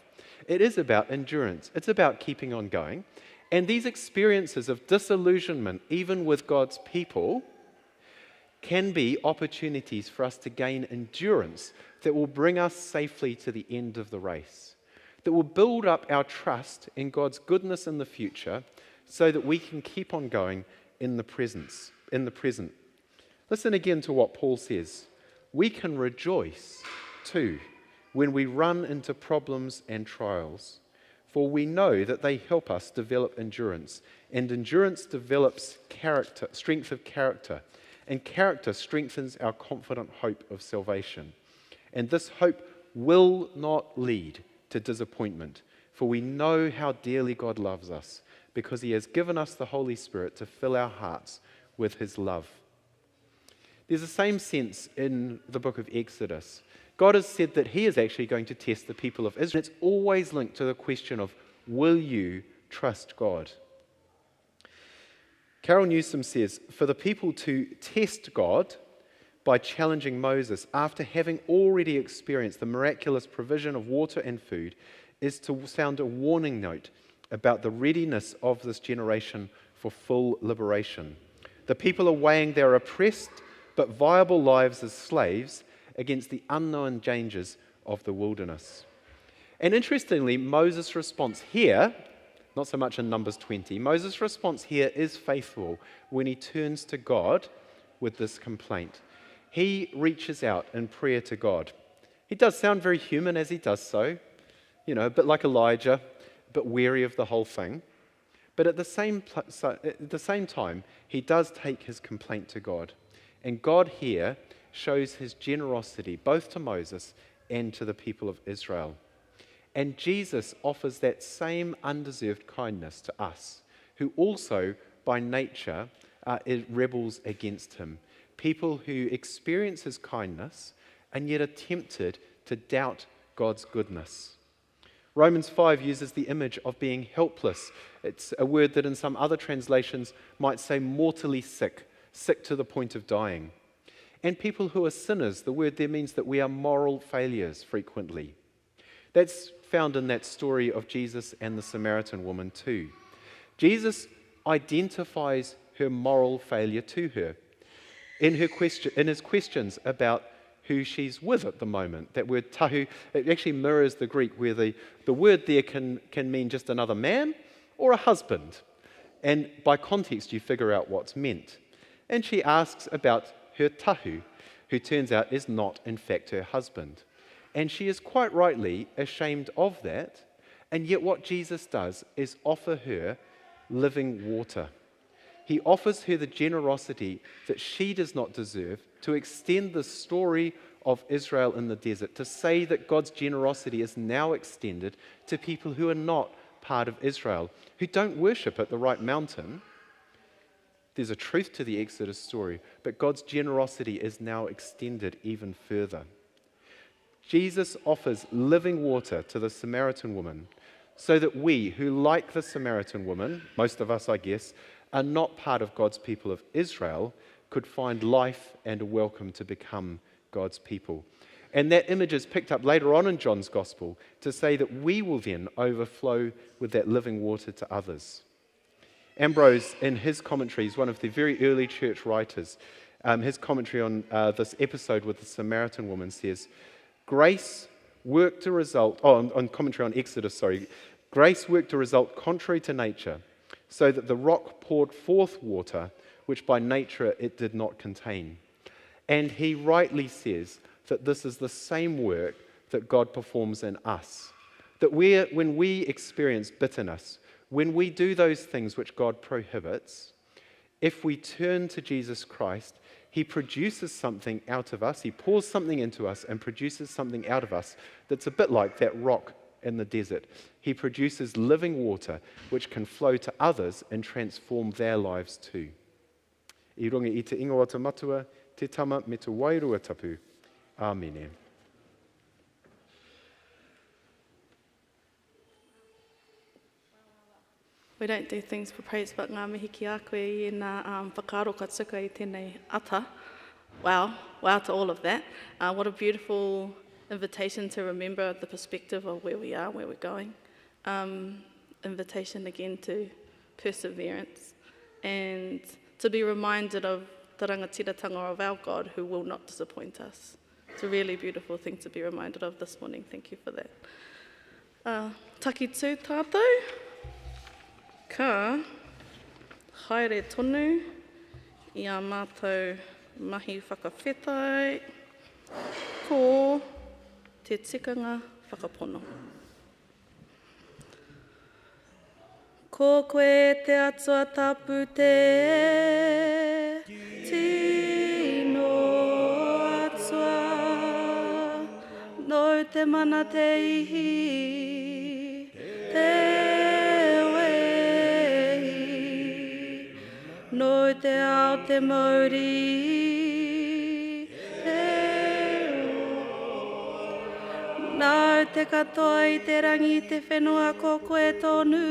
H: It is about endurance. It's about keeping on going. And these experiences of disillusionment, even with God's people, can be opportunities for us to gain endurance that will bring us safely to the end of the race, that will build up our trust in God's goodness in the future so that we can keep on going in the present. Listen again to what Paul says. We can rejoice too when we run into problems and trials, for we know that they help us develop endurance, and endurance develops character, strength of character, and character strengthens our confident hope of salvation. And this hope will not lead to disappointment, for we know how dearly God loves us, because he has given us the Holy Spirit to fill our hearts with his love. There's the same sense in the book of Exodus. God has said that he is actually going to test the people of Israel. It's always linked to the question of, will you trust God? Carol Newsom says, for the people to test God by challenging Moses after having already experienced the miraculous provision of water and food is to sound a warning note about the readiness of this generation for full liberation. The people are weighing their oppressed but viable lives as slaves against the unknown dangers of the wilderness. And interestingly, Moses' response here, not so much in Numbers 20, Moses' response here is faithful when he turns to God with this complaint. He reaches out in prayer to God. He does sound very human as he does so, you know, a bit like Elijah, but weary of the whole thing. But at the same time, he does take his complaint to God. And God here shows his generosity both to Moses and to the people of Israel. And Jesus offers that same undeserved kindness to us, who also by nature are rebels against him. People who experience his kindness and yet are tempted to doubt God's goodness. Romans 5 uses the image of being helpless. It's a word that in some other translations might say mortally sick, sick to the point of dying. And people who are sinners, the word there means that we are moral failures frequently. That's found in that story of Jesus and the Samaritan woman too. Jesus identifies her moral failure to her in his questions about who she's with at the moment. That word tahu, it actually mirrors the Greek, where the word there can mean just another man or a husband. And by context, you figure out what's meant. And she asks about her tahu, who turns out is not, in fact, her husband. And she is quite rightly ashamed of that. And yet what Jesus does is offer her living water. He offers her the generosity that she does not deserve to extend the story of Israel in the desert, to say that God's generosity is now extended to people who are not part of Israel, who don't worship at the right mountain. There's a truth to the Exodus story, but God's generosity is now extended even further. Jesus offers living water to the Samaritan woman So that we, who like the Samaritan woman, most of us, I guess, are not part of God's people of Israel, could find life and a welcome to become God's people. And that image is picked up later on in John's Gospel to say that we will then overflow with that living water to others. Ambrose, in his commentaries, one of the very early church writers, his commentary on this episode with the Samaritan woman says, grace worked a result, oh, on commentary on Exodus, sorry, grace worked a result contrary to nature, so that the rock poured forth water, which by nature it did not contain. And he rightly says that this is the same work that God performs in us. That when we experience bitterness, when we do those things which God prohibits, if we turn to Jesus Christ, he produces something out of us. He pours something into us and produces something out of us that's a bit like that rock in the desert. He produces living water which can flow to others and transform their lives too. I runga i te ingoa te matua, te tama me te wairua tapu. Amene.
F: We don't do things for praise, but ngā mihi ki a koe i ngā whakaaro ka tuka i tēnei ata. Wow, wow to all of that. What a beautiful invitation to remember the perspective of where we are, where we're going. Invitation again to perseverance and to be reminded of te rangatiratanga of our God who will not disappoint us. It's a really beautiful thing to be reminded of this morning. Thank you for that. Taki tū tātou. Ka haere tonu i a mātou mahi whakawhetai ko te tikanga whakapono. Ko koe te atua tapu te tino atua, nōu te mana te ihi, te wehi, nōu te ao te mauri, te Nāu te katoa i te rangi te whenua ko koe tonu.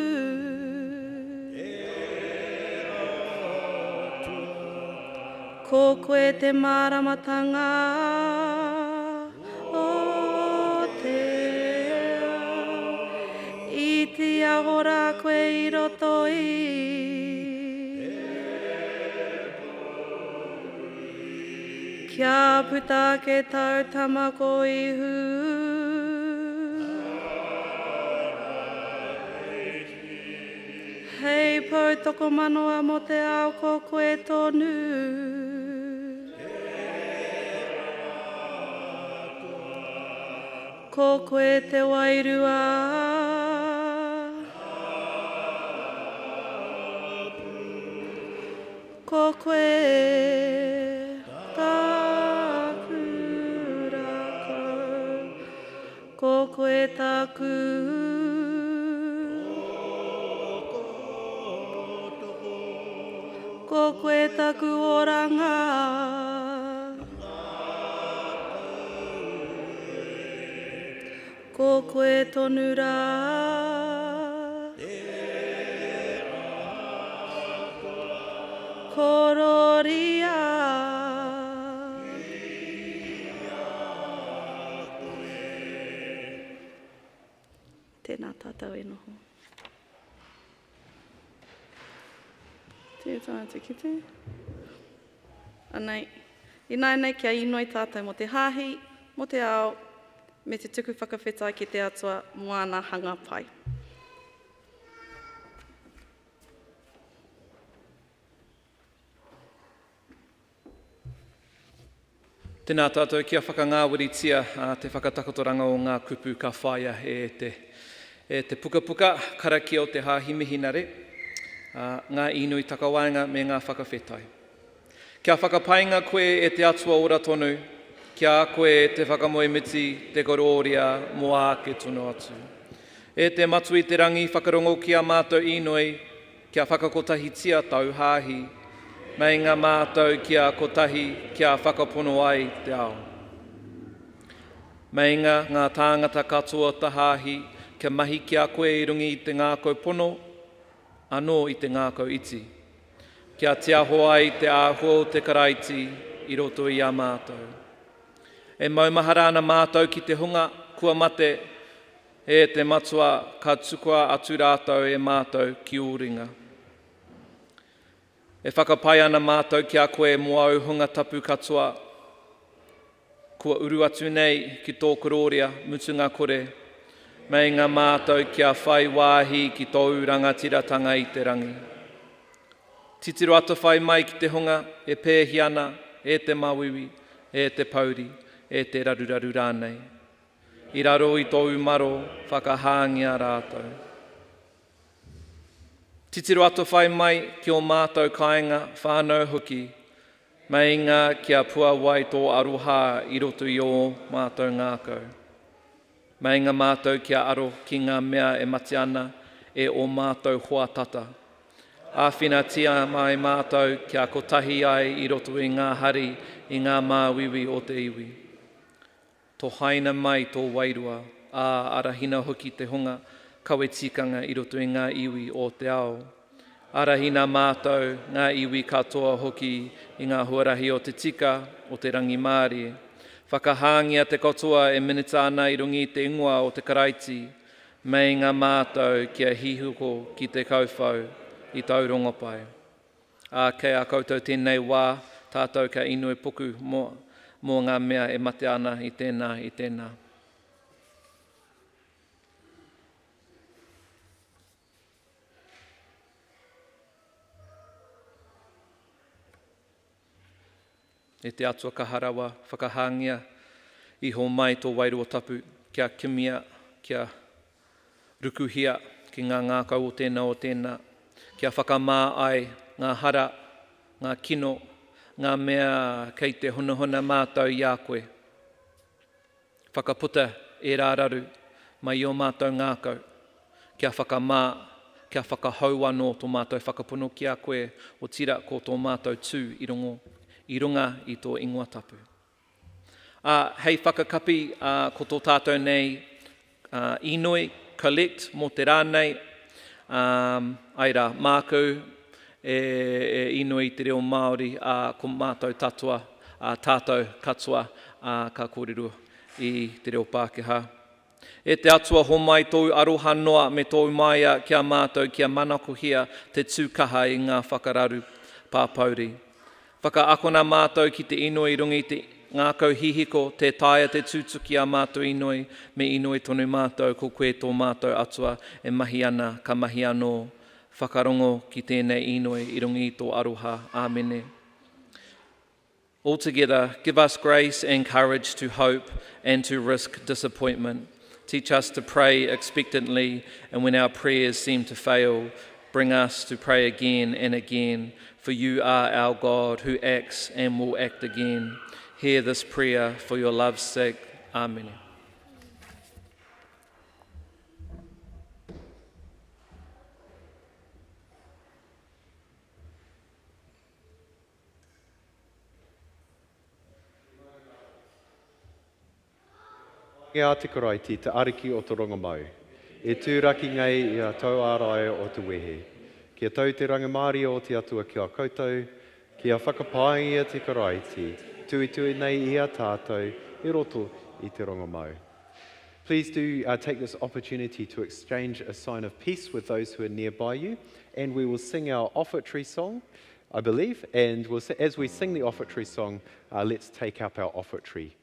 F: Ko koe te māramatanga o te ao. I te ahora koe i roto i. Kia puta ke tau tama ko ihu. Hei pau toko manoa mo te ao ko koe tonu. Ko koe te wairua. Ko koe taku rākau. Ko koe taku. Ko koe taku oranga. Ko koe tonu rā. Kororia. Tēnā tātou e noho. Te tāna te kite. Anei, i nai nei kia inoi tātou mō te hāhi, mō te ao, me te tuku whakawhetai ki te atua mō ana hanga pai.
L: Tēnā tātou kia whakangāwaritia te whakatakotoranga o ngā kupu ka whaia e te pukapuka karakia o te hāhi mihinare, ngā inui takawaenga me ngā whakawhetai. Kia whakapainga koe e te atua ora tonu, kia koe te whakamoemiti te kororia mō ake tonu atu. E te matui te rangi whakarongo ki a mātou inoi, kia whakakotahitia tau hāhi, mei ngā mātou kia kotahi, kia whakapono ai te ao. Mei ngā tāngata katoa ta hāhi, kia mahi ki a koe i runga i te ngākau pono, anō i te ngākau iti. Kia tiaho ai te āhua o te Karaiti i roto i a mātou. E maumahara ana mātou ki te hunga kua mate, e te Matua ka tukua atu rātou e mātou ki ō ringa. E whakapai ana mātou ki a koe mō āu hunga tapu katoa, kua uru atu nei ki tō korōria mutunga kore, meinga mātou kia whai wāhi ki tōu rangatiratanga i te rangi. Titiro atawhai mai ki te hunga e pēhi ana e te māuiui, e te pouri, e te raruraru rānei. I raro i tōu maro whakahāngia rātou. Titiro atawhai mai ki ō mātou kāinga, whānau hoki, meinga kia puāwai tō aroha i roto i ō mātou ngākau. Meinga mātou kia aro ki ngā mea e mate ana e ō mātou hoa tata. Āwhinatia mai mātou kia kotahi ai i roto i ngā hari, i ngā māuiui o te iwi. Tohaina mai tō wairua, ā, arahina hoki te hunga kawe tikanga i roto i ngā iwi o te ao. Arahina mātou, ngā iwi katoa hoki, i ngā huarahi o te tika, o te rangimārie. Whakahāngia te katoa e minita ana i runga i te ingoa o te Karaiti, meinga mātou kia hihiko ki te kauwhau i tāu rongopai. Ā, kei a koutou tēnei wā, tātou ka inoi puku mō, mō ngā mea e mate ana i tēnā, i tēnā. E te Atua kaha rawa, whakahāngia iho mai tō Wairua Tapu kia kimia, kia rukuhia ki ngā ngākau o tēnā o tēnā, kia whakamā ai ngā hara, ngā kino, ngā mea kei te hunahuna mātou i a koe. Whakaputa ērā raru mai i ō mātou ngākau, kia whakamā, kia whakahou anō tō mātou whakapono ki a koe, otirā ko tō mātou tū i rongo, i runga i tō ingoa tapu. Ā, hei whakakapi, ā, ko tō tātou nei, ā, inoi, collect, mō te rā nei, ā, ai rā, māku e, e inoi i te reo Māori, ā, ko mātou tatoa, ā, tātou katoa, ā, ka kōrero i te reo Pākehā. E te Atua, homai tōu aroha noa me tōu māia ki a mātou kia manakohia te tū kaha i ngā whakararu pāpouri. Whakaakona mātou ki te inoi i runga i te ngākau hihiko, tē taea te tūtuki ā mātou inoi, me inoi tonu mātou ko koe tō mātou Atua e mahi ana, ka mahi anō. Whakarongo ki tēnei inoi i runga i tō aroha. Āmene. Altogether, give us grace and courage to hope and to risk disappointment. Teach us to pray expectantly, and when our prayers seem to fail, bring us to pray again and again, for you are our God who acts and will act again. Hear this prayer for your love's sake. Amen.
H: A te Karaiti, te Ariki o te rongomau, e tūraki nei i a tau ārai o te wehe. Kia tau te rangimārie o te Atua ki a koutou, kia whakapaingia te Karaiti, tuitui nei i a tātou i roto i te rongomau. Please do uh, take this opportunity to exchange a sign of peace with those who are nearby you, and we will sing our offertory song, I believe. And we'll, as we sing the offertory song, uh, let's take up our offertory.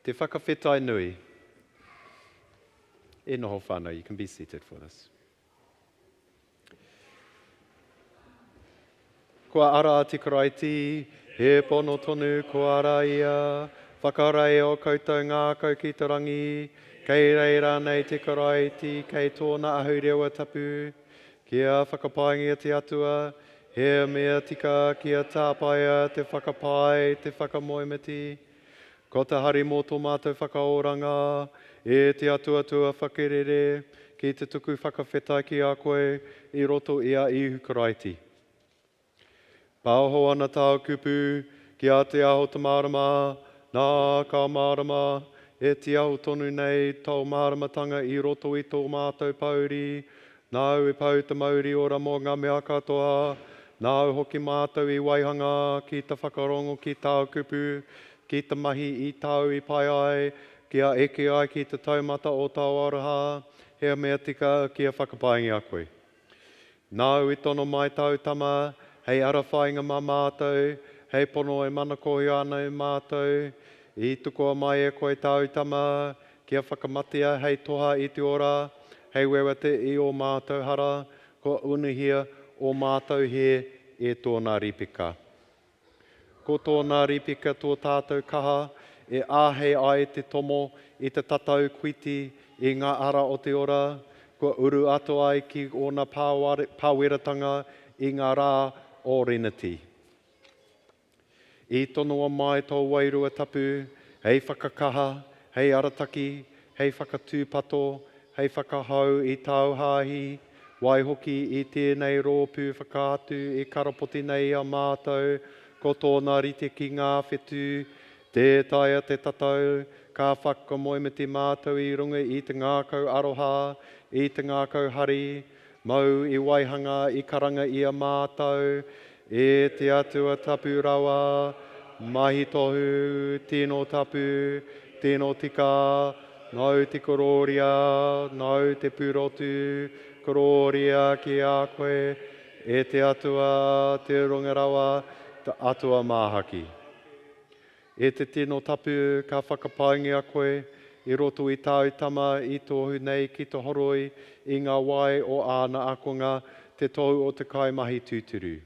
H: Te whakawhetai nui. E noho whānau, you can be seated for this. Kua ara te Karaiti, he pono tonu kua ara ia, whakarei o koutou ngākau ki te rangi, kei reira nei te Karaiti, kei tōna ahurewa tapu, kia whakapaingia te Atua, he mea tika kia tāpaea te whakapai, te whakamoemiti. Ko te hari mō tō mātou whakaoranga, e te Atua tua whakarere, ki te tuku whakawhetai ki a koe i roto i a Ihu Karaiti. Pāoho ana tāu kupu ki a Te Aho te Mārama, nā, ka mārama, e tiaho tonu nei tō māramatanga i roto i tō mātou pōuri, Nāu i pau te mauri ora mō ngā mea katoa, nāu hoki mātou i waihanga ki te whakarongo ki tāu kupu, ki te mahi i tāu i pai ai, kia eke ai ki te taumata o tāu aroha, he mea tika kia whakapaingia koe. Nāu i tono mai tāu Tama hei ara whāinga mā mātou, hei pono e manakohia ana e mātou. I tukua mai e koe tāu Tama kia whakamatea hei toha i te ora, hei wewete i ō mātou hara, kua unuhia ō mātou hē e tōna rīpeka. Ko tōna rīpeka tō tātou kaha e āhei ai te tomo i te tatau kuiti i ngā ara o te ora, kua uru atu ai ki ōna pāweratanga i ngā rā o Reneti. I tonoa mai tō Wairua Tapu hei whakakaha, hei arataki, hei whakatūpato, hei whakahau i tāu Hāhi, waihoki i tēnei rōpū whakaatu i karapoti nei i a mātou, ko tōna rite ki ngā whetū, tē taea te tatau, ka whakamoemiti mātou i runga i te ngākau aroha, i te ngākau hari, Mau i waihanga i karanga i a mātou, e te Atua tapu rawa, mahi tohu, tino tapu, tino tika, nāu te korōria, nāu te pūrotu, korōria ki a koe, e te Atua, te Runga Rawa, te Atua māhaki. E te tino tapu, ka whakapaingia koe i roto i tāu Tama i tohu nei ki te horoi i ngā wai o āna akonga, te tohu o te kaimahi tūturu.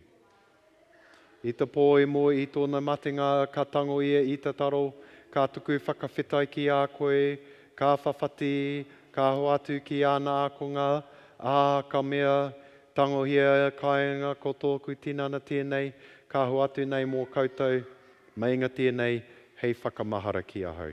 H: I te pō i mua i tōna matenga ka tango ia i te taro, ka tuku whakawhetai ki a koe, ka whawhati, ka hoatu ki āna akonga, ā, ka mea, Tangohia kainga ko tōku tinana tēnei, ka hoatu nei mō koutou. Meinga tēnei hei whakamahara ki ahau.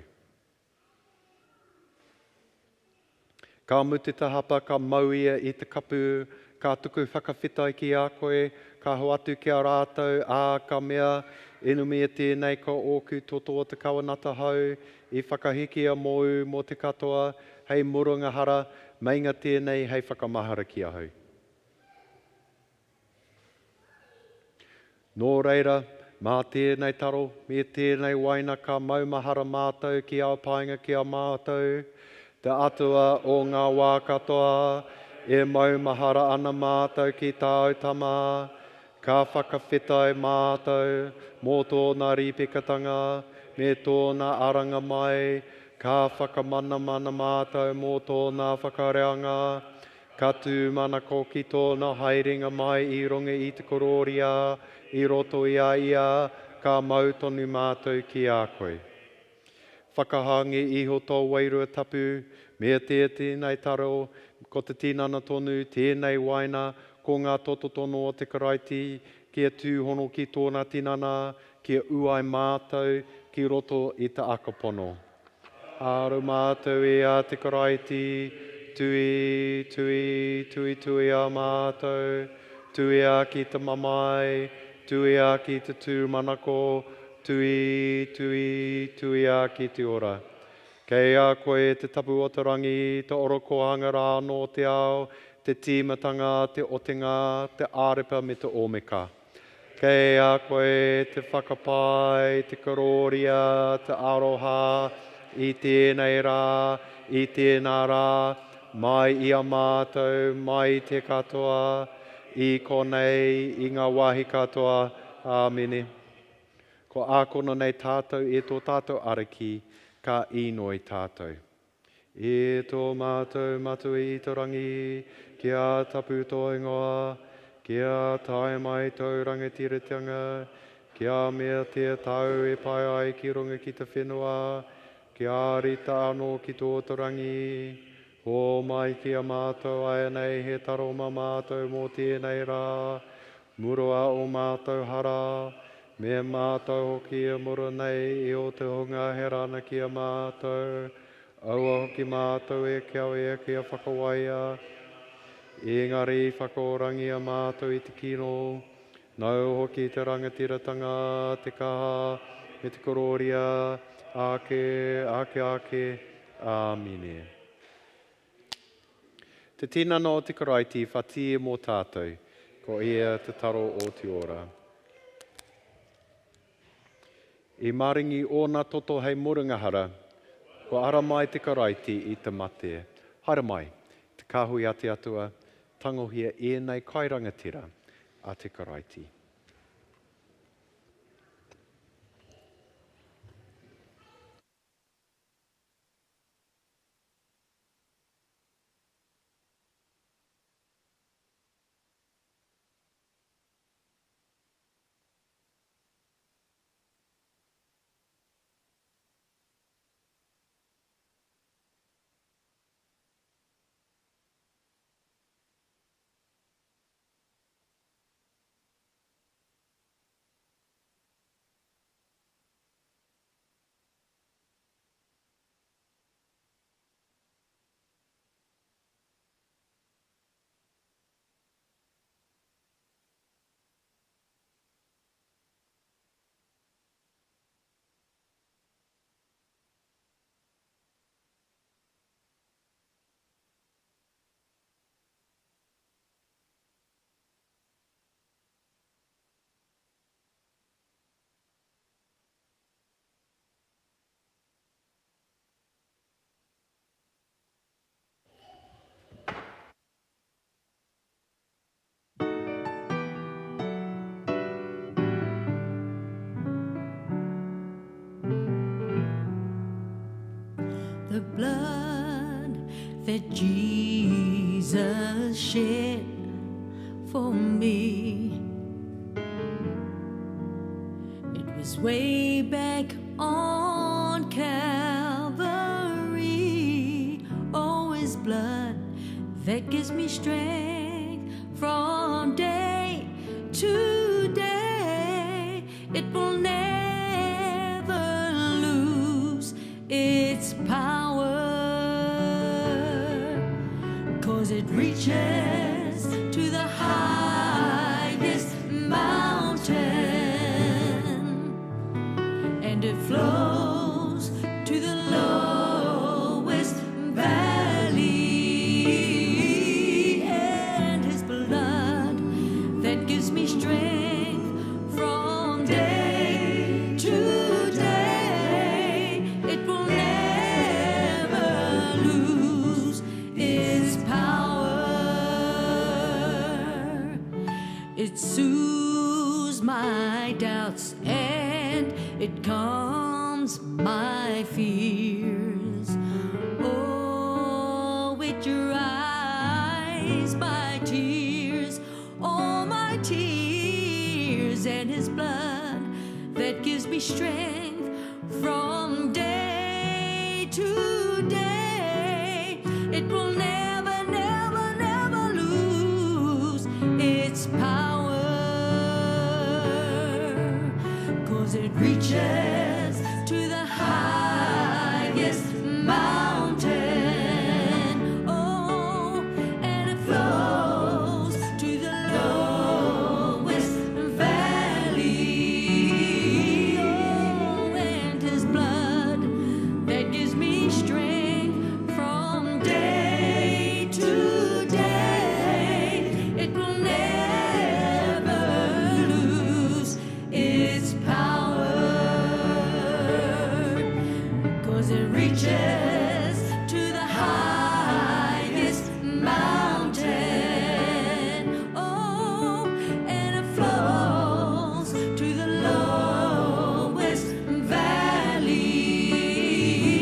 H: Ka mutu te hapa, ka mau ia i te kapu, ka tuku whakawhetai ki a koe, ka hoatu ki a rātou, ā, ka mea, Inumia tēnei ko ōku toto o te kawenata hou, i whakahikia mōu mō te katoa, hei murunga hara, meinga tēnei hei whakamahara ki ahau. Nō reira, mā tēnei taro me tēnei waina ka maumahara mātou ki āu painga ki a mātou, te Atua o ngā wā katoa, e maumahara ana mātou ki tāu Tama, ka whakawhetai mātou mō tōna rīpekatanga me tōna aranga mai, ka whakamanamana mātou mō tōna whakareanga, Ka tūmanako ki tōna haerenga mai i runga i te korōria i roto i a ia, ka mau tonu mātou ki a koe. Whakahangi iho tō Wairua Tapu, meatia tēnei taro, ko te tinana tonu, tēnei waina, ko ngā toto tono o te Karaiti, kia tūhono ki tōna tinana, kia ū ai mātou ki roto i te aka pono. Aro mātou i a te Karaiti, tui, tui, tuituia mātou, tuia ki te mamae, tuia ki te tūmanako, tui, tui, tuia ki te ora. Kei a koe te tapu o te rangi, te orokohanga rā anō o te ao, te tīmatanga, te otinga, te ārepa me te ōmeka. Kei a koe te whakapae, te korōria, te aroha, i tēnei rā, i tēnā rā, mai i a mātou, mai i te katoa, i konei, i ngā wāhi katoa. Āmine. Kua ākona nei tātou e tō tātou Ariki, Ka inoi tātou. E tō mātou Matua i te rangi, kia tapu tō ingoa, kia tae mai tō rangatiratanga, kia meatia tāu e pai ai ki runga ki te whenua, kia rita anō ki tō te rangi. Hō mai ki a mātou āianei he taro mā mātou mō tēnei rā, murua ō mātou hara, me mātou hoki e muru nei i ō te hunga hera ana ki a mātou, aua hoki mātou e kawea kia whakawaia, engari whakaorangia mātou i te kino, nāu hoki te rangatiratanga, te kaha, me te korōria, āke, āke, āke, āmine. Te tinana o te Karaiti whatīe mō tātou, ko ia te taro o te ora. I maringi ōna toto hei murunga hara, kua ara mai te Karaiti i te mate. Haere mai, te kāhui a te Atua, tangohia ēnei kai rangatira a te Karaiti.
A: The blood that Jesus shed for me, it was way back on Calvary. Oh, his blood that gives me strength from day to day. It will never lose its power, because it reaches to the highest mountain, and it flows to the lowest valley, and his blood that gives me strength from day to day. It will never lose its power. It soothes my doubts and it calms my fears. Oh, it dries my tears, all my tears, and his blood that gives me strength from day to day. It will never, never, never lose its power, because it reaches to the highest mountain. Oh, and it flows to the lowest valley. Oh, and his blood that gives me strength from day to day. It will never lose its power, because it reaches to the highest mountain. Oh, and it flows to the lowest valley.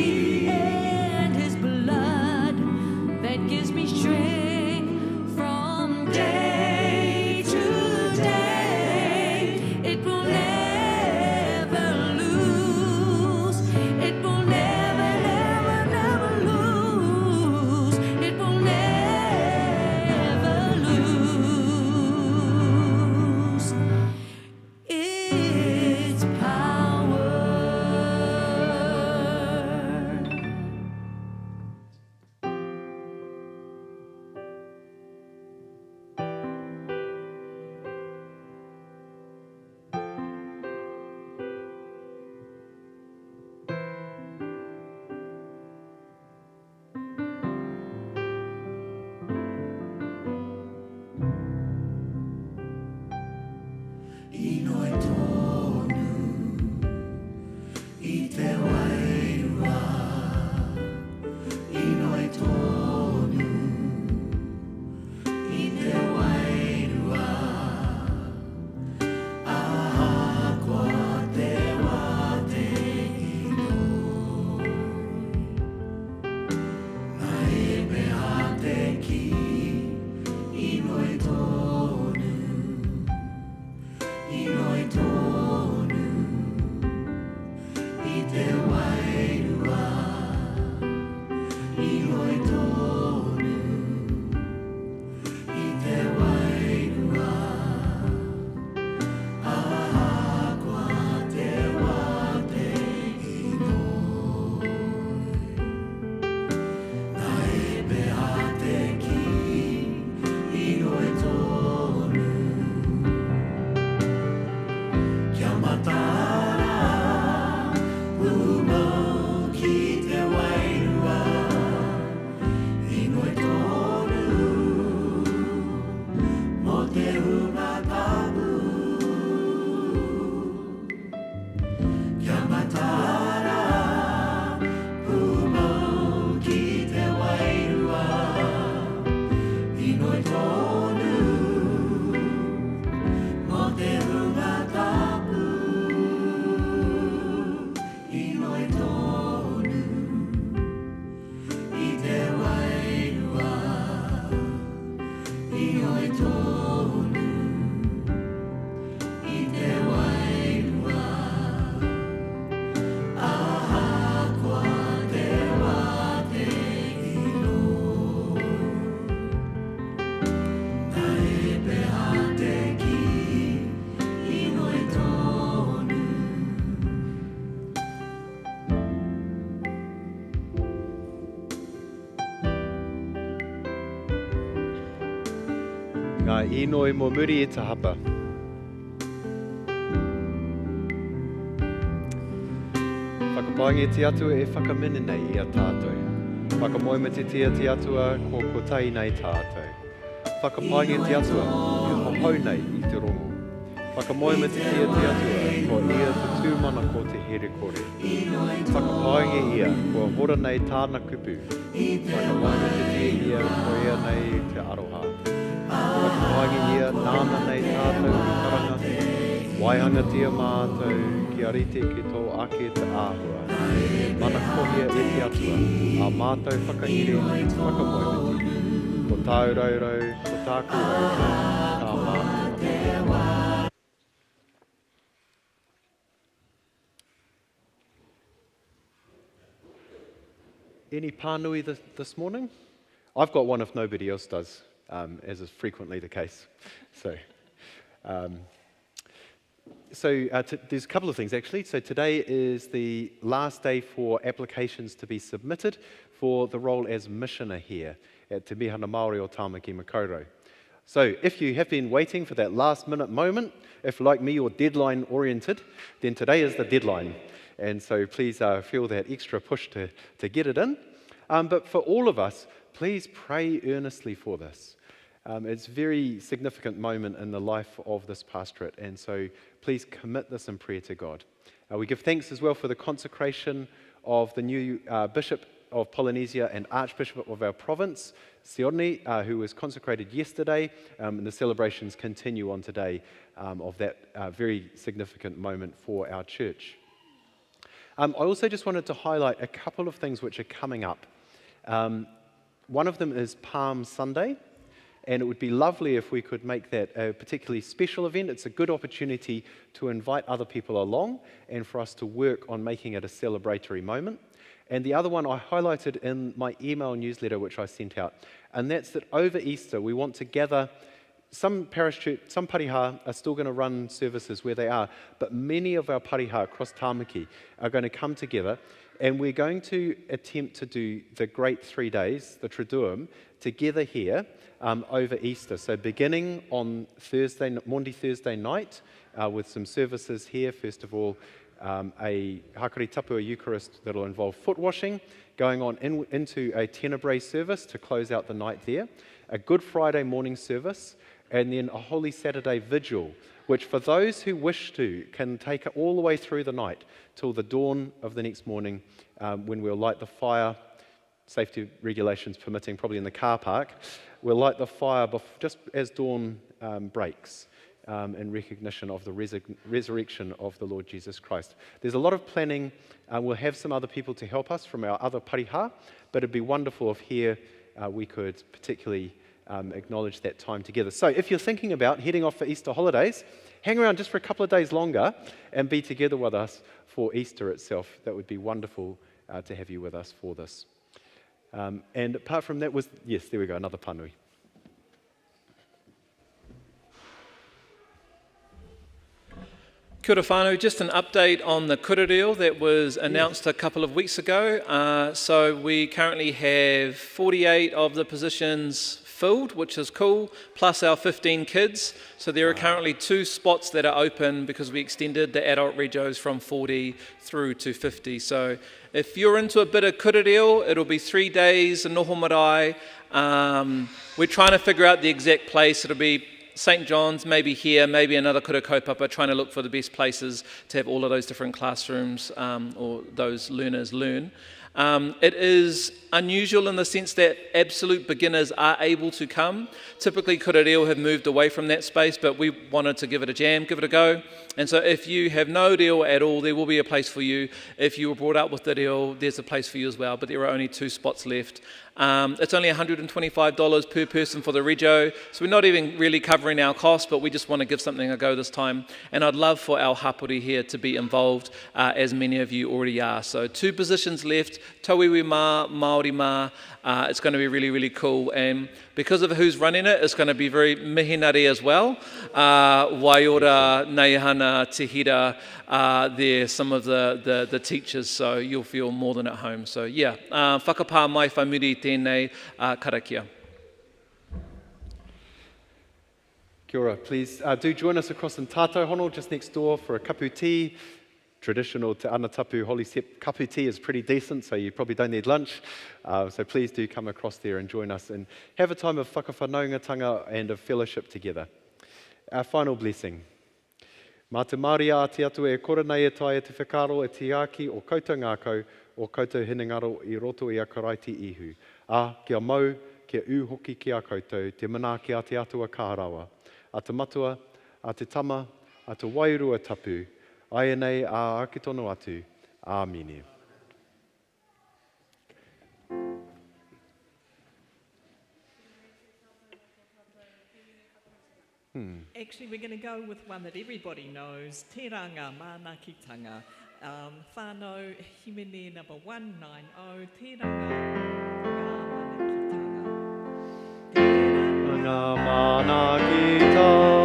H: Ngā inoi mō muri i te hapa. Whakapaingia te Atua e whakamene nei i a tātou. Whakamoemititia te Atua ko kotahi nei tātou. Whakapaingia te Atua e hohou nei i te rongo. Whakamoemititia te Atua ko ia te tūmanako te herekore. Whakapaingia ia kua hora nei tāna kupu. Whakamoemititia ia ko ia nei te aroha. Whakapaingia ia nāna nei tātou i karanga. Waihangatia mātou kia rite ki tō ake te āhua. Manakohia e te Atua ā mātou whakahere whakamoemiti. Ko tāu raurau, ko tāku raurau, tā mātou whakamoemiti. Any pānui this morning? I've got one if nobody else does, as is frequently the case. There's a couple of things actually. So today is the last day for applications to be submitted for the role as missioner here at Te Mihana Māori o Tāmaki Makaurau. So if you have been waiting for that last minute moment, if like me you're deadline oriented, then today is the deadline. And so please feel that extra push to get it in. But for all of us, please pray earnestly for this. It's a very significant moment in the life of this pastorate, and so please commit this in prayer to God. We give thanks as well for the consecration of the new Bishop of Polynesia and Archbishop of our province, Sione, who was consecrated yesterday, and the celebrations continue on today of that very significant moment for our church. I also just wanted to highlight a couple of things which are coming up. One of them is Palm Sunday, and it would be lovely if we could make that a particularly special event. It's a good opportunity to invite other people along and for us to work on making it a celebratory moment. And the other one I highlighted in my email newsletter, which I sent out, and that's that over Easter we want to gather. Some parish church, some pariha are still going to run services where they are, but many of our pariha across Tāmaki are going to come together, and we're going to attempt to do the great 3 days, the Triduum, together here over Easter. So beginning on Thursday, Maundy Thursday night, with some services here. First of all, a Hakari Tapu, a Eucharist that'll involve foot washing, going on into a Tenebrae service to close out the night there, a Good Friday morning service, and then a Holy Saturday vigil, which for those who wish to can take it all the way through the night till the dawn of the next morning, when we'll light the fire, safety regulations permitting, probably in the car park. We'll light the fire just as dawn breaks, in recognition of the resurrection of the Lord Jesus Christ. There's a lot of planning. We'll have some other people to help us from our other pariha, but it'd be wonderful if here we could particularly acknowledge that time together. So if you're thinking about heading off for Easter holidays, hang around just for a couple of days longer and be together with us for Easter itself. That would be wonderful to have you with us for this. And apart from that was, yes, there we go, another pānui.
L: Kia ora whānau, just an update on the kura reo that was announced a couple of weeks ago. So we currently have 48 of the positions filled, which is cool, plus our 15 kids. So there are currently 2 spots that are open because we extended the adult regos from 40 through to 50. So if you're into a bit of kura reo, it'll be 3 days in Noho Marae. We're trying to figure out the exact place. It'll be St. John's, maybe here, maybe another kura kaupapa, trying to look for the best places to have all of those different classrooms or those learners learn. It is unusual in the sense that absolute beginners are able to come. Typically, kura reo have moved away from that space, but we wanted to give it a jam, give it a go. And so if you have no reo at all, there will be a place for you. If you were brought up with the reo, there's a place for you as well, but there are only 2 spots left. It's only $125 per person for the rego, so we're not even really covering our costs, but we just want to give something a go this time. And I'd love for our hapori here to be involved, as many of you already are. So 2 positions left, tauiwi mā, Māori mā. It's going to be really, really cool. And because of who's running it, it's going to be very mihinare as well. Waiora, Neihana, Te Hira, they're some of the teachers, so you'll feel more than at home. So yeah, whakapā mai whamuri tēnei karakia.
H: Kia ora. Please do join us across in Tātou Hono, just next door, for a cup of tea. Traditional Te Ana Tapu Holy Sep cup of tea is pretty decent, so you probably don't need lunch. So please do come across there and join us and have a time of whakawhanaungatanga and of fellowship together. Our final blessing. Mā te Maria a te Atua e kore nei e taea te whakaaro e tiaki o koutou ngākau, o koutou hinengaro i roto i a Karaiti Ihu. Ā, kia mau, kia ū hoki ki a koutou te manaaki a te Atua kaha rawa, a te Matua, a te Tama, a te Wairua Tapu, āianei ā ake tonu atu. Āmine.
G: Actually, we're going to go with one that everybody knows, Te Ranga Manakitanga. Whānau Himene number 190, Te Ranga Ngā
H: Manakitanga.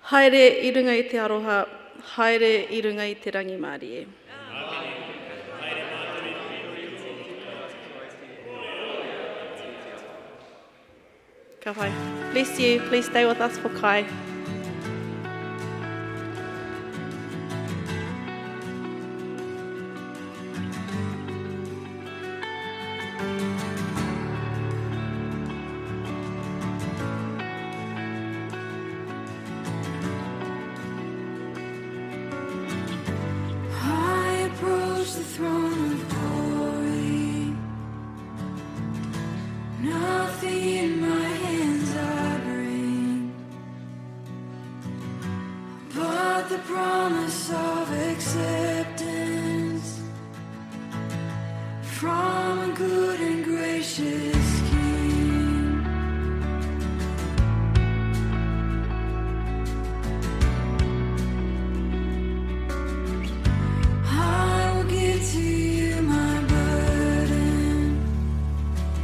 F: Haere i runga i te aroha, haere i runga i te rangimārie. Ka pai. Bless you. Please stay with us for kai.
A: I approach the throne of glory. Nothing in my hands I bring, but the promise of acceptance from a good and gracious